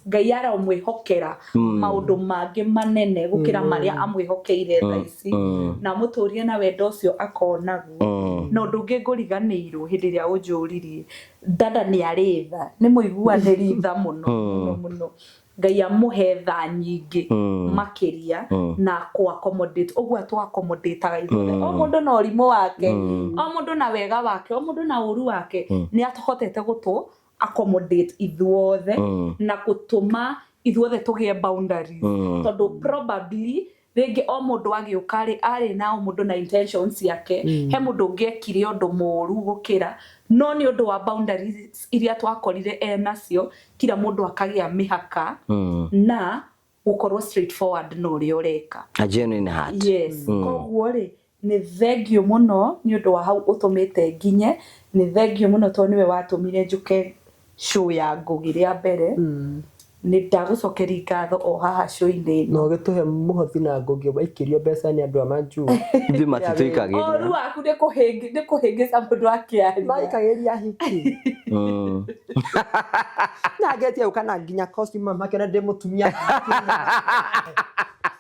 Ngai aromwĩhokera maũndũ mangĩ manene gũkĩra marĩa amwĩhokeire thaa ici na amũtũrie na wendo ũcio akonaguo. Na ũndũ ũngĩ ngũriganĩirwo hĩndĩ ĩrĩa ũnjũririe, dada nĩ arĩ tha, nĩ mũiguanĩri tha mũno mũno mũno. Ngai amũhe tha nyingĩ makĩria na kũ accommodate ũguo atũ accommodate-aga ithuothe, o mũndũ na ũrimũ wake, o mũndũ na wega wake, o mũndũ na ũru wake, nĩ atũhotete gũtũ accommodate ithuothe na gũtũma ithuothe tũgĩe boundaries, tondũ probably rĩngĩ o mũndũ agĩũka rĩ arĩ na o mũndũ na intentions ciake, he mũndũ ũngĩ ekire ũndũ mũru gũkĩra, no nĩ ũndũ wa boundaries iria twakorire enacio, kila mũndũ akagĩa mĩhaka na gũkorwo straightforward na ũrĩa ũreka. A genuine heart. Yes. Koguo rĩ nĩ thengio mũno nĩ ũndũ wa hau ũtũmĩte nginye, nĩ thengio mũno tondũ nĩwe watũmire njũke show ya Ngũgĩ rĩa mbere. Nĩ ndagũcokeria ngatho o haha show-inĩ ĩno. Na ũgĩtũhe mũhothi na Ngũgĩ waikĩrio mbeca nĩ andũ a Majuu. Ithuĩ matitũikagĩria. Ũru waku nĩ kũhĩngĩca mũndũ akĩaria. Maikagĩria hiki. Na ngetia gũka na nginya costume makĩona ndĩ mũtumia.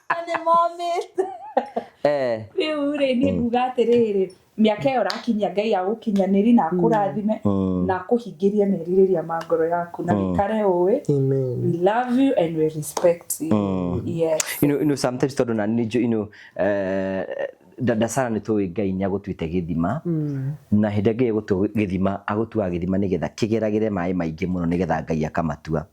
Na nĩ momĩte. Rĩu rĩ niĩ nguga atĩrĩrĩ, mĩaka ĩyo ũrakinyia Ngai agũkinyanĩrie na akũrathime na akũhingĩrie merirĩria ma ngoro yaku na wĩikare ũĩ. Amen. We love you and we respect you. Yes. You know sometimes tondũ na nĩ you know dada Sarah nĩ tũĩ Ngai nĩ agũtuĩte gĩthima na hĩndĩ ĩrĩa Ngai agũtua gĩthima agũtuaga gĩthima nĩgetha kĩgeragĩre maĩ maingĩ mũno nĩgetha Ngai akamatua.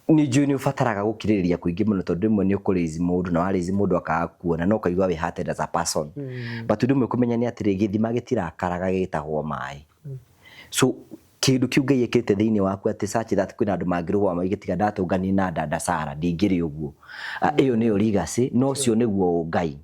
Nĩ njũĩ nĩ ũbataraga gũkirĩrĩria kũingĩ mũno tondũ rĩmwe nĩ ũkũraise mũndũ na waraise mũndũ akaga kuona no ũkaigua wĩ hurted as a person. But ũndũ ũmwe kũmenya nĩ atĩrĩ gĩthima gĩtirakaraga gĩgĩtahwo maĩ. So kĩndũ kĩu Ngai ekĩrĩte thĩinĩ waku atĩ such that kwĩna andũ mangĩrũgama maige tiga ndatũnganire na dada Sarah ndingĩrĩ ũguo. Ĩyo nĩyo legacy na ũcio nĩguo Ngai.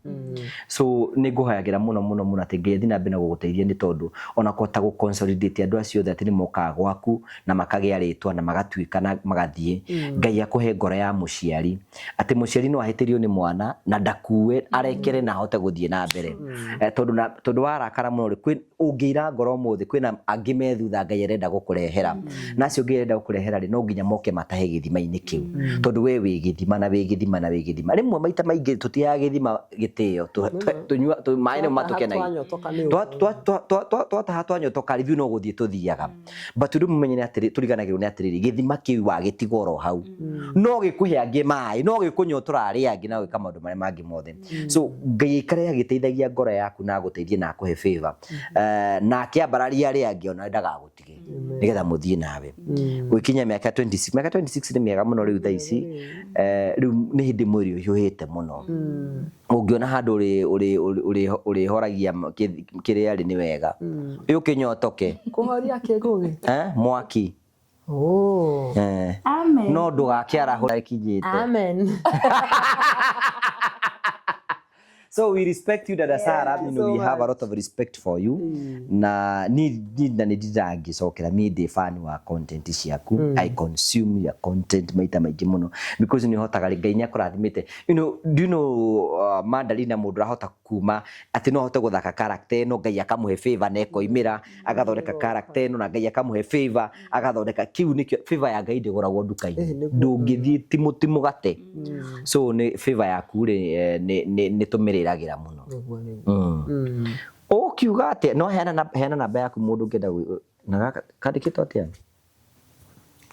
So nĩ ngũhoyagĩra mũno mũno mũno atĩ Ngai athiĩ na mbere na gũgũteithia nĩ tondũ ona kũhota gũ consolidate andũ acio othe atĩ nĩ mokaga gwaku na makagĩa rĩtwa na magatuĩka na magathiĩ. Ngai akũhe ngoro ya mũciari atĩ mũciari no ahĩtĩrio nĩ mwana na ndakue arekere na ahote gũthiĩ na mbere. Tondũ warakara mũno rĩ, ũngĩira ngoro ũmũthĩ kwĩna angĩ me thutha Ngai arenda gũkũrehera. Na acio Ngai arenda gũkũrehera rĩ no nginya moke matahe gĩthima-inĩ kĩu. Tondũ we wĩ gĩthima na wĩ gĩthima na wĩ gĩthima. Rĩmwe maita maingĩ tũtiheaga gĩthima gĩtĩo. kĩheo. Tũnyua maĩ nĩmo matũkenagia. Twanyotoka nĩ Twataha twanyotoka ithuĩ no gũthiĩ tũthiaga, but rĩu mũmenye nĩ atĩrĩ, tũriganagĩrwo nĩ atĩrĩrĩ, gĩthima kĩu wagĩtiga oro hau no gĩkũhe angĩ maĩ, no gĩkũnyotora arĩa angĩ na gwĩka maũndũ marĩa mangĩ mothe. So Ngai aikare agĩteithagia ngoro yaku na agũteithie na akũhe favor, na akĩambararia arĩa angĩ ona ndagagũtige nĩgetha mũthiĩ nawe gũkinya mĩaka 26. Mĩaka 26 nĩ mĩega mũno rĩu thaa ici. Rĩu nĩ hĩndĩ mwĩrĩ ũhiũhĩte mũno, ũngĩona handũ ũrĩhoragia kĩrĩa rĩ nĩ wega ũkĩnyotoke. Kũhoria kĩngũgĩ. Mwaki. Oh. Amen. No ndũgakĩarahũra ĩkinyĩte. Amen. So we respect you, Dada Sarah. Thank You you know, so we have a much. lot of respect for you. Na ni na nĩ ndangĩcokera niĩ ndĩ fan wa content ciaku. I consume your content maita maingĩ mũno because nĩ ũhotaga rĩ, Ngai nĩ akũrathimĩte. Do you know Mandalina mũndũ ũrahota kuma atĩ no ahote gũthaka character ĩno, Ngai akamũhe favor na ĩkoimĩra, agathondeka character ĩno na Ngai akamũhe favor, agathondeka kĩu nĩkĩo favor ya Ngai ndĩgũragwo nduka-inĩ. Nĩguo. Ndũngĩthiĩ ti mũgate. So nĩ favor yaku rĩ, nĩ tũmĩrĩragĩra mũno. Nĩguo, nĩguo. Ũkiuga atĩa? No heana namba yaku mũndũ ũngĩenda na gaka kandĩkĩtwo atĩa?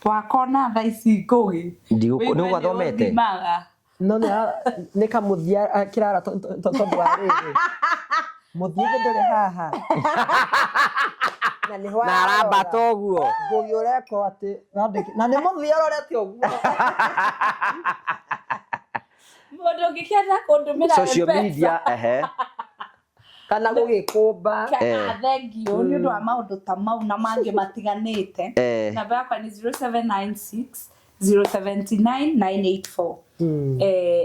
Wakona thaa ici Ngũgĩ. Nĩ ũgathomete? Ũthimaga. No nĩ kamũthia kĩrara tondũ wa rĩrĩ. Mũthia ndũrĩ haha. Na nĩho Na arambata ũguo. Ngũgĩ ũreka atĩ na nĩ mũthia ũrorete ũguo. Mũndũ ũngĩkĩenda kũndũmĩra Social M-Pesa. media, ehe. Kana gũgĩkũmba. Kana thengio nĩ ũndũ wa maũndũ ta mau na mangĩ matiganĩte. Namba yakwa nĩ 0796 079 984.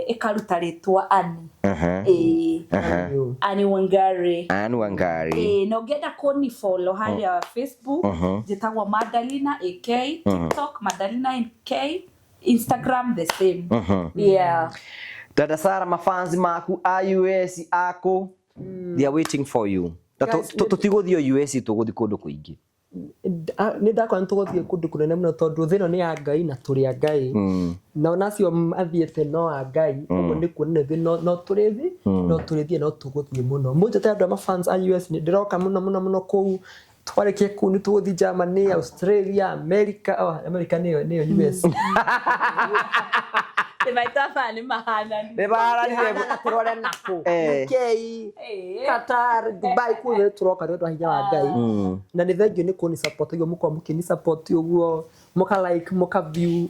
Ĩkaruta rĩtwa Annie. Annie Wangari. Annie Wangari. Na ũngĩenda kũni follow harĩa Facebook, njĩtagwo Madalina AK, TikTok Madalina AK, Instagram the same. Yeah. Dada Sarah, mafans maku a US aku, they are waiting for you. Tũtigũthiĩ US, tũgũthiĩ kũndũ kũingĩ. Nĩ ndakora nĩ tũgũthiĩ kũndũ kũnene mũno tondũ thĩ ĩno nĩ ya Ngai na tũrĩ a Ngai. Na ona acio mathiĩte no a Ngai, ũguo nĩ kuonania ithuĩ no tũrĩthiĩ, no tũrĩthiĩ, no tũgũthiĩ mũno. Mũnjĩte andũ a mafans a US, nĩ ndĩroka mũno mũno mũno kũu. Twarĩkia kũu nĩ tũgũthiĩ Germany, Australia, America. Oh, America nĩyo US. Nĩ maita maya nĩ mahananire. Nĩ mahananire. Mahana tũrore nakũ. UK, Qatar, Dubai, kũu nĩ tũroka nĩ ũndũ wa hinya wa Ngai. Na nĩ thengiũ nĩ kũni support ũguo mũkorwo mũkĩni support ũguo, mũka like, mũka view.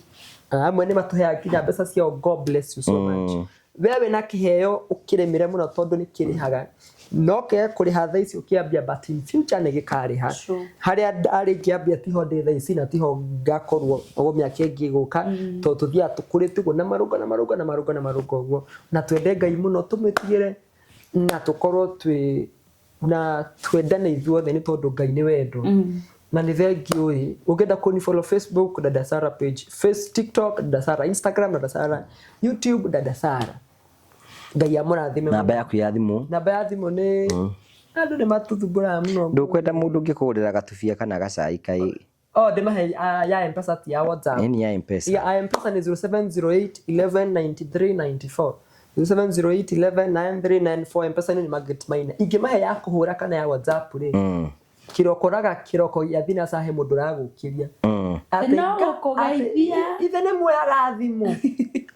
Amwe nĩ matũheaga nginya mbeca ciao. God bless you so much. We wĩna kĩheo ũkĩrĩmĩre mũno tondũ nĩ kĩrĩhaga. No kĩage kũrĩha thaa ici ũkĩambia, but in future nĩ gĩkarĩha. Harĩa ndarĩ ngĩambia tiho ndĩ thaa ici na tiho ngakorwo o mĩaka ĩngĩ ĩgũka, tondũ tũthiaga tũkũrĩte ũguo na marũngo na marũngo na marũngo na marũngo ũguo. Na twende Ngai mũno, tũmwĩtigĩre na tũkorwo twĩ na twendane ithuothe nĩ tondũ Ngai nĩ wendo. Na nĩ thengiũ ĩ. Ũngĩenda kũni follow Facebook, Dada Sarah page, Face, TikTok, Dada Sarah, Instagram, Dada Sarah, YouTube, Dada Sarah. Ngai amũrathime. Namba yaku ya thimũ? Namba ya thimũ nĩ andũ nĩ matũthumbũraga mũno. Ndũkwenda mũndũ ũngĩkũgũrĩra gatubia kana gacai kai? Oh, ndĩmahe ya M-Pesa ti ya WhatsApp. Nini ya M-Pesa? Ya M-Pesa ni 0708 11 93 94. 0708 11 93 94. M-Pesa ni Margaret Maina. Ingĩmahe ya kũhũra kana ya WhatsApp rĩ. Kĩroko raga kĩroko gĩa thina cahe mũndũ ũragũkĩria. No gũkũgeithia. Ithe nĩ muoyaga thimũ.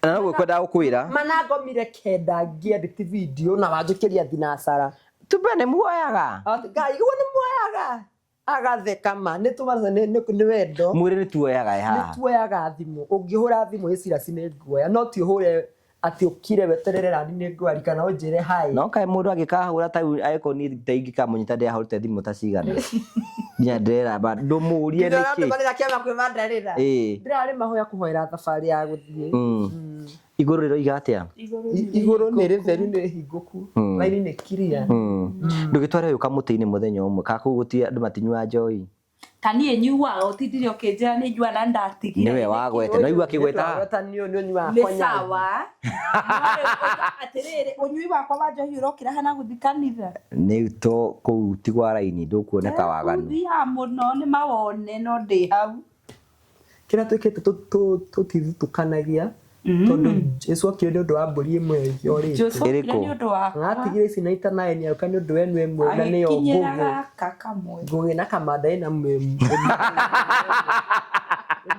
Na no gwĩkwenda gũkwĩra. Manangomire kenda ngĩedit video na wanjũkĩria thinacara. Tumbe nĩ muoyaga. Ngai, ũguo nĩ muoyaga. Agatheka ma. Nĩ tũmaca nĩ wendo. Mwĩrĩ nĩ tuoyaga ĩ haha. Nĩ tuoyaga thimũ. Ũngĩhũra thimũ ĩ serious nĩ nguoya. No ti ũhũre atĩ ũkire weterere rani nĩ ngwari kana ũnjĩre hi. No kaĩ mũndũ angĩkahũra ta rĩu angĩkorwo niĩ ta ingĩkamũnyita ndĩahũrĩte thimũ ta cigana. Nginya ndĩrera ba ndũmũrie Ndĩrona nĩkĩ. ndũmanĩra kĩama kwĩ Mandarĩra. Ndĩrarĩ mahoya kũhoera thabarĩ ya gũthiĩ. Igũrũ rĩroiga atĩa? Igũrũ nĩ rĩtheru nĩ hingũku. Raini nĩ clear. Ndũgĩtware ũyũ kamũtĩ-inĩ mũthenya ũmwe ka kũu gũtirĩ andũ matinyuaga njohi. Ta niĩ nyuaga, ũtindire ũkĩnjĩra nĩ nyuaga na ndatigire. Nĩwe wagwete, no igua akĩgweta. Wagweta nĩ ũnyuaga Nĩ konyagi. sawa. Atĩrĩrĩ, ũnyui wakwa wa njohi ũrokĩra hana gũthiĩ kanitha? Nĩ to kũu ti gwa raini, ndũkuoneka waganu. Thiaga mũno nĩ mawone no ndĩ hau. Kĩrĩa twĩkĩte tũtithutũkanagia. Tondũ Jesu okire nĩ ũndũ wa mbũri ĩmwe yorĩte. Jesu okire Ĩrĩkũ? nĩ ũndũ wakwa. Atigire ici na itanaĩ nĩoka nĩ ũndũ wenu ĩmwe na nĩyo Agĩkinyĩra ngũgĩ. gaka kamwe. Ngũgĩ na kamanda ĩna mwenye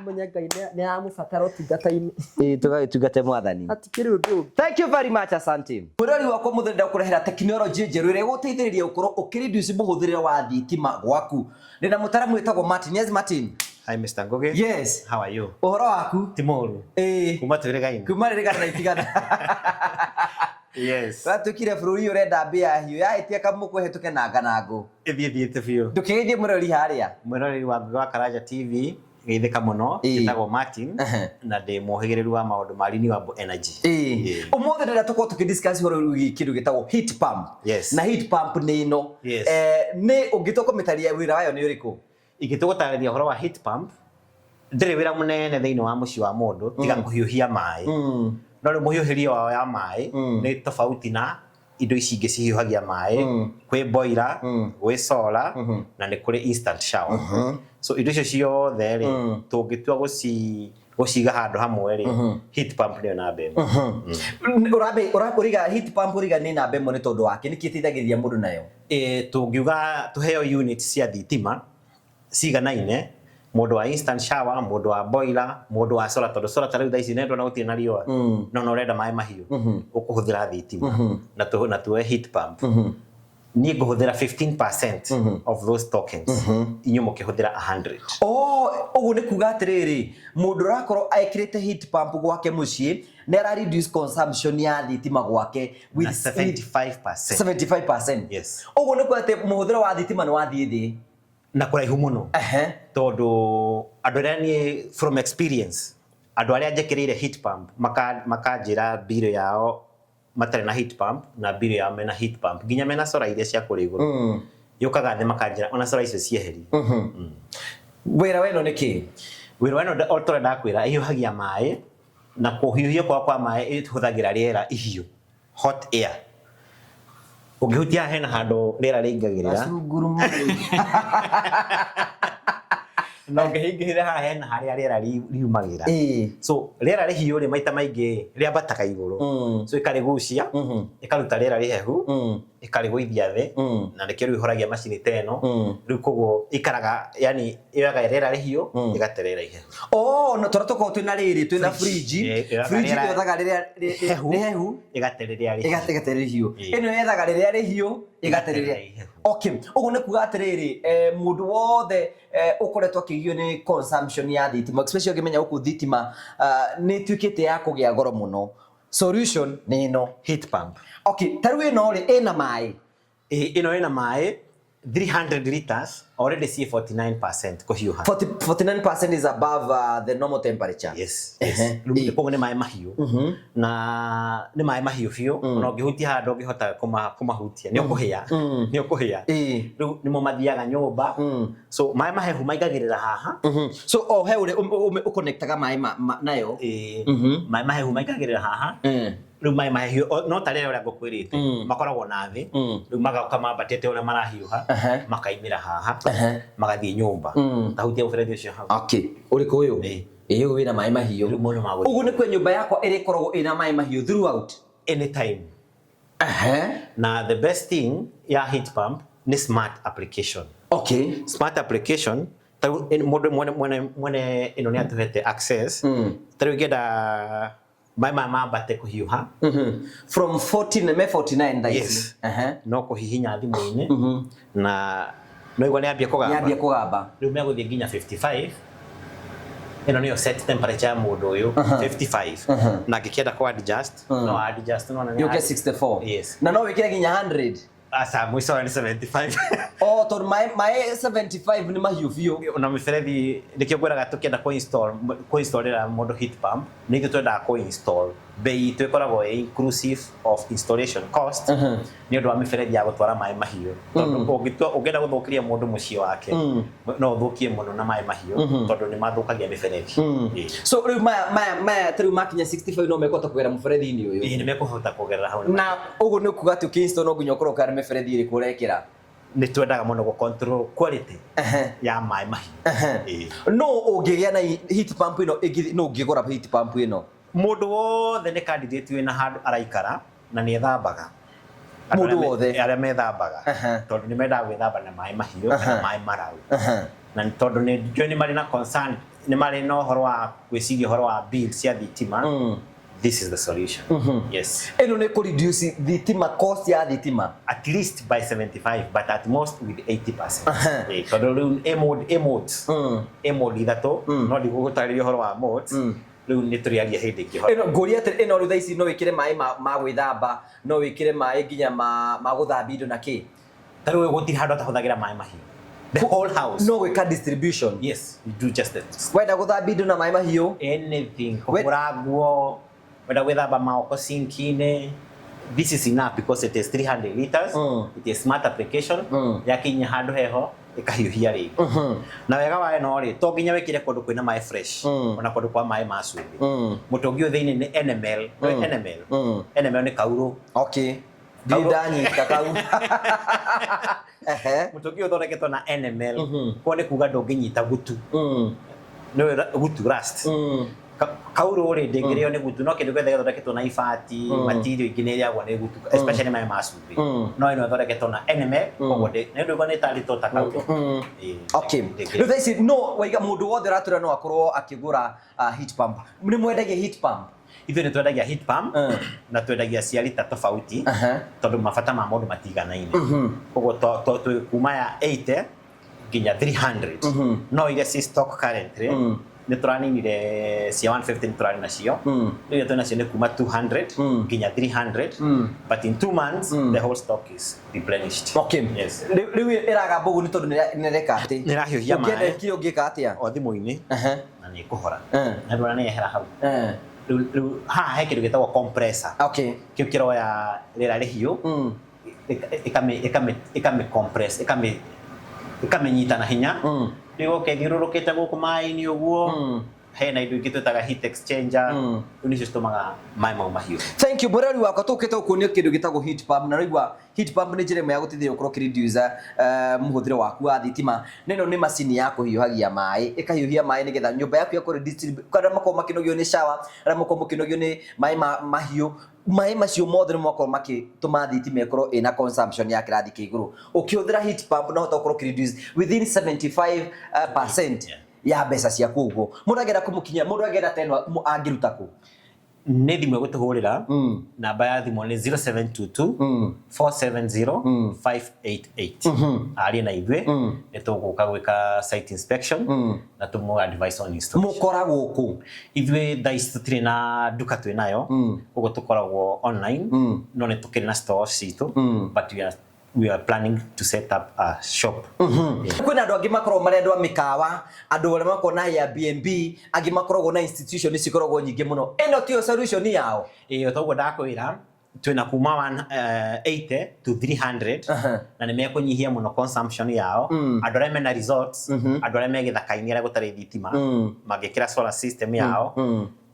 Ngai nĩ aramũbatara ũtungata-inĩ. Ĩĩ tũgagĩtungate mwathani. Hatikĩrĩ ũndũ ũngĩ. Thank you very much, asante. Mwĩrori wakwa mũthĩ ndakũrehera tekinoronjĩ njerũ ĩrĩa ĩgũteithĩrĩria gũkorwo ũkĩreduce mũhũthĩrĩre wa thitima gwaku. Ndĩna mũtaramu wĩtagwo Martin. Yes, Martin. Hi Mr. Ngugi. Yes. How are you? Ũhoro waku? Ti mũru. Ĩĩ. Kuma twĩrĩgaine. Kuma rĩrĩgana na itigana. Yes. Watuĩkire bũrũri ũrenda mbĩa hiũ yahĩtia kamũkũ ĩhĩtũke na nganangũ. Ĩthiĩ thiĩte biũ. Ndũkĩgeithie mwĩrori harĩa. Mwĩroreri wa Ngugi wa Karanja TV geithĩka mũno. Ĩĩ. Njĩtagwo Martin Ehe. na ndĩ mũhĩgĩrĩru wa maũndũ ma renewable energy. Ĩĩ. Ĩĩ. Ũmũthĩ ndĩrenda tũkorwo tũkĩdiscuss ũhoro wĩgiĩ kĩndũ gĩtagwo heat pump. Yes. Na heat pump nĩ ĩno. Yes. Nĩ ũngĩtua kũmĩtaria wĩra wayo nĩ ũrĩkũ? Ingĩtua gũtarĩria ũhoro wa heat pump, ndĩrĩ wĩra mũnene thĩinĩ wa mũciĩ wa mũndũ tiga kũhiũhia maĩ. No rĩu mũhiũhĩrie wao ya maĩ nĩ tofauti na indo ici ingĩ cihiũhagia maĩ. Kwĩ boiler, gwĩ solar na nĩ kũrĩ instant shower. So indo icio ciothe rĩ, tũngĩtua gũciga handũ hamwe rĩ, heat pump nĩyo namba ĩmwe. Ũrambe ũriga heat pump ũriga nĩ namba ĩmwe nĩ tondũ wake nĩkĩ ĩteithagĩrĩria mũndũ nayo? Tũngiuga tũheo unit cia thitima ciganaine, mũndũ wa instant shower, mũndũ wa boiler, mũndũ wa solar, tondũ solar ta rĩu thaa ici nĩ ndona gũtirĩ na riũa, no no ũrenda maĩ mahiũ, ũkũhũthĩra thitima na tuoe heat pump. Niĩ ngũhũthĩra 15% of those tokens, inyuĩ mũkĩhũthĩra 100. Oh, ũguo nĩ kuga atĩrĩrĩ, mũndũ ũrakorwo ekĩrĩte heat pump gwake mũciĩ nĩ ara reduce consumption ya thitima gwake with Na 75%. 75%. Yes. Ũguo nĩ kuga atĩ mũhũthĩro wa thitima nĩ wathiĩ thĩ. Na kũraihu mũno. Tondũ andũ arĩa niĩ from experience, andũ arĩa njĩkĩrĩire heat pump makanjĩra bill yao matarĩ na heat pump na bill yao mena heat pump, nginya mena solar iria cia kũrĩa igũrũ. Yũkaga thĩ makanjĩra ona solar icio cieherie. Wĩra wa ĩno nĩ kĩ? Wĩra wa ĩno o ta ũrĩa ndakwĩra, ĩhiũhagia maĩ na kũhiũhia kwa kwa maĩ ĩhũthagĩra rĩera ihiũ, hot air. Ũngĩhutia haha hena handũ rĩera rĩingagĩrĩra. Na ũngĩhingĩrĩra haha hena harĩa rĩera riumagĩra. So rĩera rĩhiũ rĩ maita maingĩ rĩambataga igũrũ. So ĩkarĩgucia, ĩkaruta rĩera rĩhehu, ĩkarĩgũithia thĩ, na nĩkĩo rĩu ĩhoragia macini ta ĩno. Rĩu koguo ikaraga, yani yoyaga rĩera rĩhiũ, ĩgate rĩera ihehu. Oh, no tũrĩa tũkoragwo twĩna rĩrĩ, twĩna fridge. Ĩyoyaga Fridge rĩera ĩyothaga rĩrĩa rĩhehu, rĩhehu, ĩgate rĩrĩa rĩhiũ. Ĩgate rĩhiũ. Ĩno yethaga rĩrĩa rĩhiũ, ĩgate rĩrĩa rĩhehu. Okay, ũguo nĩ kuga atĩrĩrĩ, mũndũ wothe ũkoretwo akĩgio nĩ consumption ya thitima, especially ũngĩmenya gũkũ thitima nĩ ĩtuĩkĩte ya kũgĩa goro mũno. Solution nĩ ĩno. Heat pump. Okay, ta rĩu ĩno rĩ, ĩna maĩ. Ĩno ĩna maĩ 300 liters, already ciĩ 49% kũhiũha. 49% is above the normal temperature. Yes, yes. Rĩu koguo nĩ maĩ mahiũ. Na nĩ maĩ mahiũ biũ, ona ũngĩhutia handũ ũngĩhota kũmahutia, nĩ ũkũhĩa. Nĩ ũkũhĩa. Rĩu nĩmo mathiaga nyũmba. So maĩ mahehu maingagĩrĩra haha. So o he ũrĩa ũconnectaga maĩ nayo. Maĩ mahehu maingagĩrĩra haha. Rĩu maĩ mahehu, no ta rĩrĩa ũrĩa ngũkwĩrĩte, makoragwo na thĩ. Rĩu magoka mambatĩte ũrĩa marahiũha, makaimĩra haha, magathiĩ nyũmba. Tahutia mũberethi ũcio hau. Okay, ũrĩkũ ũyũ? Ĩĩ, ũyũ wĩna maĩ mahiũ. Rĩu mũndũ magũthiĩ. Ũguo nĩ kuga nyũmba yakwa ĩrĩkoragwo ĩna maĩ mahiũ throughout. Anytime. Na the best thing ya heat pump nĩ smart application. Okay. Smart application, ta rĩu mũndũ mwene ĩno nĩ atũhete access. Ta rĩu ingĩenda maĩ maya mambate kũhiũha. From 14, me 49 thaa ici. Yes. No kũhihinya thimũ-inĩ. Na no igua nĩ ambia kũgamba. Nĩ ambia kũgamba. Rĩu megũthiĩ nginya 55. Ĩno nĩyo set temperature ya mũndũ ũyũ, 55. Na angĩkĩenda kũ adjust, no adjust, no nĩ Yũke 64. Yes. Na no wĩkĩre nginya 100. Aca, mũico nĩ 75. Oh, tondũ maĩ 75 nĩ mahiũ biũ. Na mĩberethi nĩkĩo ngwĩraga tũkĩenda kũ-installĩra mũndũ heat pump, nĩ ithuĩ twendaga kũ-install. Bei itũ ĩkoragwo ĩ inclusive of installation cost, nĩ ũndũ wa mĩberethi ya gũtwara maĩ mahiũ. Tondũ ũngĩenda gũthũkĩria mũndũ mũciĩ wake, no ũthũkie mũno na maĩ mahiũ, tondũ nĩ mathũkagia mĩberethi. So rĩu maya ta rĩu makinya 65 no mekũhota kũgera mũberethi-inĩ ũyũ. Ĩĩ, nĩ mekũhota kũgerera hau. Na ũguo nĩ kuga atĩ ũkĩ-install no nginya ũkorwo ũkĩra mĩberethi ĩrĩkũ ũrekĩra. Nĩ twendaga mũno gũ control quality ya maĩ mahiũ. No ũngĩgĩa na heat pump ĩno, no ũngĩgũra heat pump ĩno? Mũndũ wothe nĩ candidate wĩna handũ araikara na nĩ ethambaga. Mũndũ wothe. Arĩa methambaga. Tondũ nĩ mendaga gwĩthamba na maĩ mahiũ kana maĩ mararu. Na tondũ nĩ njũĩ nĩ marĩ na concern, nĩ marĩ na ũhoro wa gwĩciria ũhoro wa bill cia thitima. This is the solution. Yes. Ĩno nĩ kũ reduce thitima, cost ya thitima. At least by 75, but at most with 80%. Tondũ rĩu ĩ mode, ĩ modes. Ĩ mode ithatũ, no ndigũgũtarĩria ũhoro wa modes. Rĩu nĩ tũrĩaria hĩndĩ ĩngĩ ũhoro. Ĩno ngũria atĩrĩ, ĩno rĩu thaa ici no wĩkĩre maĩ ma gwĩthamba, no wĩkĩre maĩ nginya ma gũthambia indo na kĩ? Ta rĩu gũtirĩ handũ atahũthagĩra maĩ mahiũ. The whole house. No gwĩka distribution. Yes, you do just that. Wenda gũthambia indo na maĩ mahiũ? Anything. Kũhũra nguo, wenda gwĩthamba moko sinki-inĩ. This is enough because it is 300 liters. It is smart application. Yakinya handũ heho ĩkahiũhia rĩngĩ. Na wega wa ĩno rĩ, to nginya wĩkĩre kũndũ kwĩna maĩ fresh, ona kũndũ kwa maĩ ma cumbĩ. Mũtũngi ũyũ thĩinĩ nĩ NML. Nĩ NML. NML nĩ kaurũ. Okay. Ndirĩ ndanyita kau. Ehe. Mũtũngi ũyũ ũthondeketwo na NML. Koguo nĩ kuga ndũngĩnyita gutu. Nĩ gutu rust. Kaurũ rĩ ndĩngĩrĩo nĩ gutu, no kĩndũ gĩothe gĩthondeketwo na ibati, material ingĩ nĩ ĩrĩagwo nĩ gutu, especially maĩ ma cumbĩ. No ĩno ĩthondeketwo na NML, koguo nĩ ndũigua nĩ ĩtarĩtwo ta kaurũ. Okay. Ndĩngĩrĩo. Rĩu thaa ici no waiga mũndũ wothe ũratũra no akorwo akĩgũra heat pump. Nĩ mwendagia heat pump? Ithuĩ nĩ twendagia heat pump na twendagia cia lita tofauti tondũ mabata ma mũndũ matiganaine. Koguo twĩ kuma ya 80 nginya 300. No iria ci stock currently nĩ tũraninire cia 150 nĩ tũrarĩ nacio. Rĩu iria twĩ nacio nĩ kuma 200 nginya 300. But in 2 months the whole stock is replenished. Okay. Yes. Rĩu ĩragamba ũguo nĩ tondũ nĩ ĩreka atĩ? Nĩ ĩrahiũhia maĩ. Ũngĩenda ĩkire ũngĩka atĩa? O thimũ-inĩ. Na nĩ ĩkũhora. Na ndũrona nĩ yehera hau. Rĩu haha he kĩndũ gĩtagwo compressor. Okay. Kĩu kĩroya rĩera rĩhiũ, ĩkamĩ compress, ĩkamĩnyita na hinya. Rĩu oke ĩthiũrũrũkĩte gũkũ maĩ-inĩ ũguo, hena indo ingĩ twĩtaga heat exchanger, rĩu nĩcio citũmaga maĩ mau mahiũ. Thank you mũrori wakwa, tũkĩte gũkuonia kĩndũ gĩtagwo heat pump, na ũraigua heat pump nĩ njĩra ĩmwe ya gũteithĩrĩria gũkorwo ũkĩ-reduce mũhũthĩro waku wa thitima. Na ĩno nĩ macini ya kũhiũhagia maĩ, ĩkahiũhia maĩ nĩgetha nyũmba yaku ĩgakorwo arĩa makoragwo makĩnogio nĩ shower, arĩa makoragwo makĩnogio nĩ maĩ mahiũ, maĩ macio mothe nĩ makoragwo makĩtũma thitima ĩkorwo ĩna consumption ya kĩrathi kĩa igũrũ. Ũkĩhũthĩra heat pump no ũhote gũkorwo ũkĩ-reduce within 75% ya mbeca ciaku ũguo. Mũndũ angĩenda kũmũkinyia, mũndũ angĩenda ta ĩno angĩruta kũ? Nĩ thimũ ĩgũtũhũrĩra. Namba ya thimũ nĩ 0722 470 588. Arie na ithuĩ, nĩ tũgũka gwĩka site inspection na tũmũ advice on installation. Mũkoragwo kũ? Ithuĩ thaa ici tũtirĩ na nduka twĩ nayo, koguo tũkoragwo online, no nĩ tũkĩrĩ na stores citũ, but we are planning to set up a shop. Kwĩna andũ angĩ makoragwo marĩ andũ a mĩkawa, andũ arĩa makoragwo na Airbnb, angĩ makoragwo na institution cikoragwo nyingĩ mũno. Ĩno tiyo solution yao. Ĩĩ, toguo ndakwĩra, twĩna kuma 180 to 300, na nĩ mekũnyihia mũno consumption yao. Andũ arĩa mena resorts, andũ arĩa me gĩthaka-inĩ arĩa gũtarĩ thitima, mangĩkĩra solar system yao,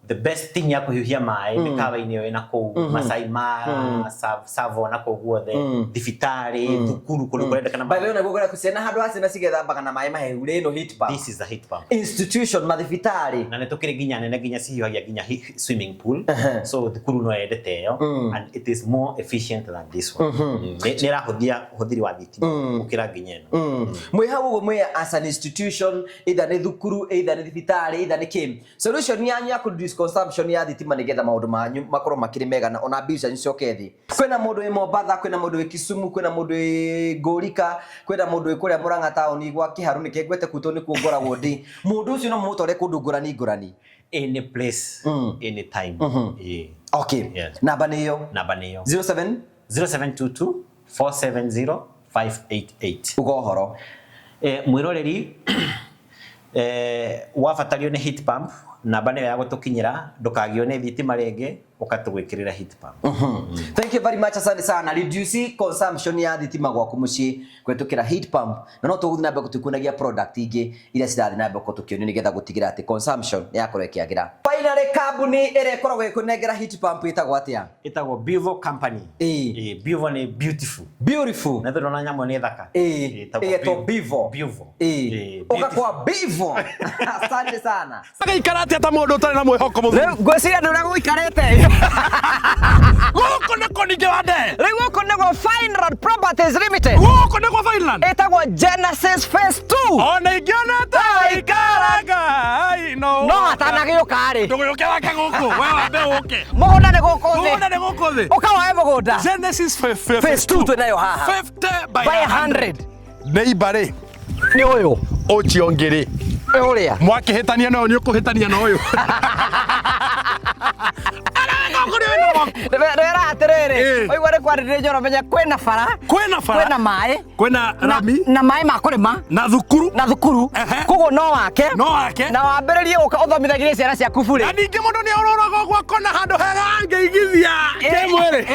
the best thing ya kũhiũhia maĩ mĩkawa-inĩ ĩyo ĩna kũu Masai Mara, Tsavo na kũu guothe, thibitarĩ, thukuru, kũndũ kũrendekana By the way, naguo kũrĩa ciana handũ ha ciana cigethambaga na maĩ mahehu rĩ, ĩno heat pump. This is a heat pump. Institution, mathibitarĩ. Na nĩ tũkĩrĩ nginya nene, nginya cihiũhagia nginya swimming pool. So thukuru no yendete ĩyo, and it is more efficient than this one. Nĩ ĩrahũthia ũhũthĩri wa thitima gũkĩra nginya ĩno. Mwĩ hau ũguo mwĩ as an institution, either nĩ thukuru, either nĩ thibitarĩ, either nĩ kĩ. Solution yanyu ya reduce consumption ya thitima nĩgetha maũndũ manyu makorwo makĩrĩ mega na ona bill cianyu cicoke thĩ. Kwĩna mũndũ wĩ Mombatha, kwĩna mũndũ wĩ Kisumu, kwĩna mũndũ wĩ Ngũrika, kwĩna mũndũ wĩ kũrĩa Murang'a taũni gwa Kĩharũ nĩkĩo ngwete kũu tondũ nĩkuo ngoragwo ndĩ. Mũndũ ũcio no mũmũtware kũndũ ngũrani ngũrani. Any place, any time. Okay. Yes. Namba nĩ ĩyo. Namba nĩ ĩyo. 07 0722 470 588. Uga ũhoro. Mwĩroreri, wabatario nĩ heat pump, namba nĩyo ya gũtũkinyĩra, ndũkagio nĩ thitima rĩngĩ, Ũka tũgwĩkĩrĩre heat pump. Thank you very much, asante sana. Reduce consumption ya thitima gwaku muciĩ kũhetũkĩra heat pump, na no tũgũthiĩ na mbere tũkuonagia product ingĩ iria cirathiĩ na mbere tũkĩonio nĩgetha gũtigĩra atĩ consumption nĩ yakorwo ĩkĩagĩra. Finally, kambuni ĩrĩa ĩkoragwo ĩkũnengera heat pump ĩtagwo atĩa? Ĩtagwo Bivo Company. Ĩĩ. Ĩĩ, Bivo nĩ beautiful. Beautiful. Na ndona nyamũ nĩ thaka. Ĩĩ. Ĩtagwo Ĩgetwo Bivo. Bivo. Ĩĩ. Ĩĩ, Ũka beautiful. kwa Bivo. Asante sana. Agaikara atĩa ta mũndũ ũtarĩ na mwĩhoko mũthuri? Rĩu ngwĩciria nĩ ũrĩa gũikarĩte. Gũkũ nĩkũ ningĩ wa ndee? Rĩu gũkũ nĩguo Fine Road Properties Limited. Gũkũ nĩkwo Finland. Ĩtagwo Genesis Phase 2. Ona ingĩona ta waikara Ngai no No atanagĩũka rĩ. Ndũgĩũke wake gũkũ, we wambe ũke. Mũgũnda nĩ gũkũ thĩ. Mũgũnda nĩ gũkũ thĩ. Ũka woe mũgũnda. Genesis Phase 2 twĩnayo haha. 50 by By 100. 100. Neighbor rĩ, Nĩ ũyũ. ũcio ũngĩ rĩ, Nĩ ũrĩa. mwakĩhĩtania na ũyũ nĩ ũkũhĩtania na ũyũ. Areka kũrĩ wĩna waku. Ndĩrera atĩrĩrĩ, Ĩĩ. waigua nĩ kwarĩrĩria njoro menya kwĩna bara, Kwĩna bara. kwĩna maĩ, Kwĩna na, rami na maĩ ma kũrĩma na thukuru na thukuru. Ehe. Koguo no wake No wake. na wambĩrĩrie gũka ũthomithagĩrie ciana ciaku Na burĩ. ningĩ mũndũ nĩ orũraga ũguo akona handũ hega angĩigithia kĩmwĩrĩ.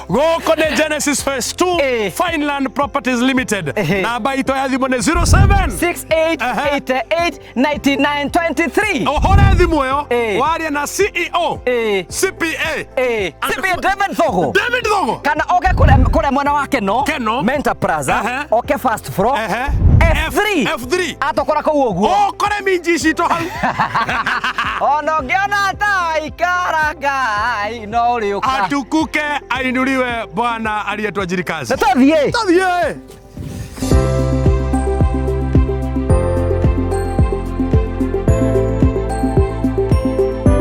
Gũkũ nĩ Genesis Phase 2 Ĩĩ. Fineland Properties Limited. Ehe. Namba itũ ya thimũ nĩ 07 6888 9923. Ũhũre thimũ ĩyo Ĩĩ. warie na CEO Ĩĩ. CPA Ĩĩ. CPA David Thogo. David Thogo. Kana oke kũrĩa mwena wa Keno, Keno. Mentor Plaza, Ehe. oke first floor Ehe. F3 F3. atokora kũu ũguo. Ũkore minji citũ hau. Ona ũngĩona ta ikara Ngai no ũrĩũka. Atukuke ainuliwe Bwana aliyetuajiri kazi. Nĩ tũthiĩ. Tũthiĩ.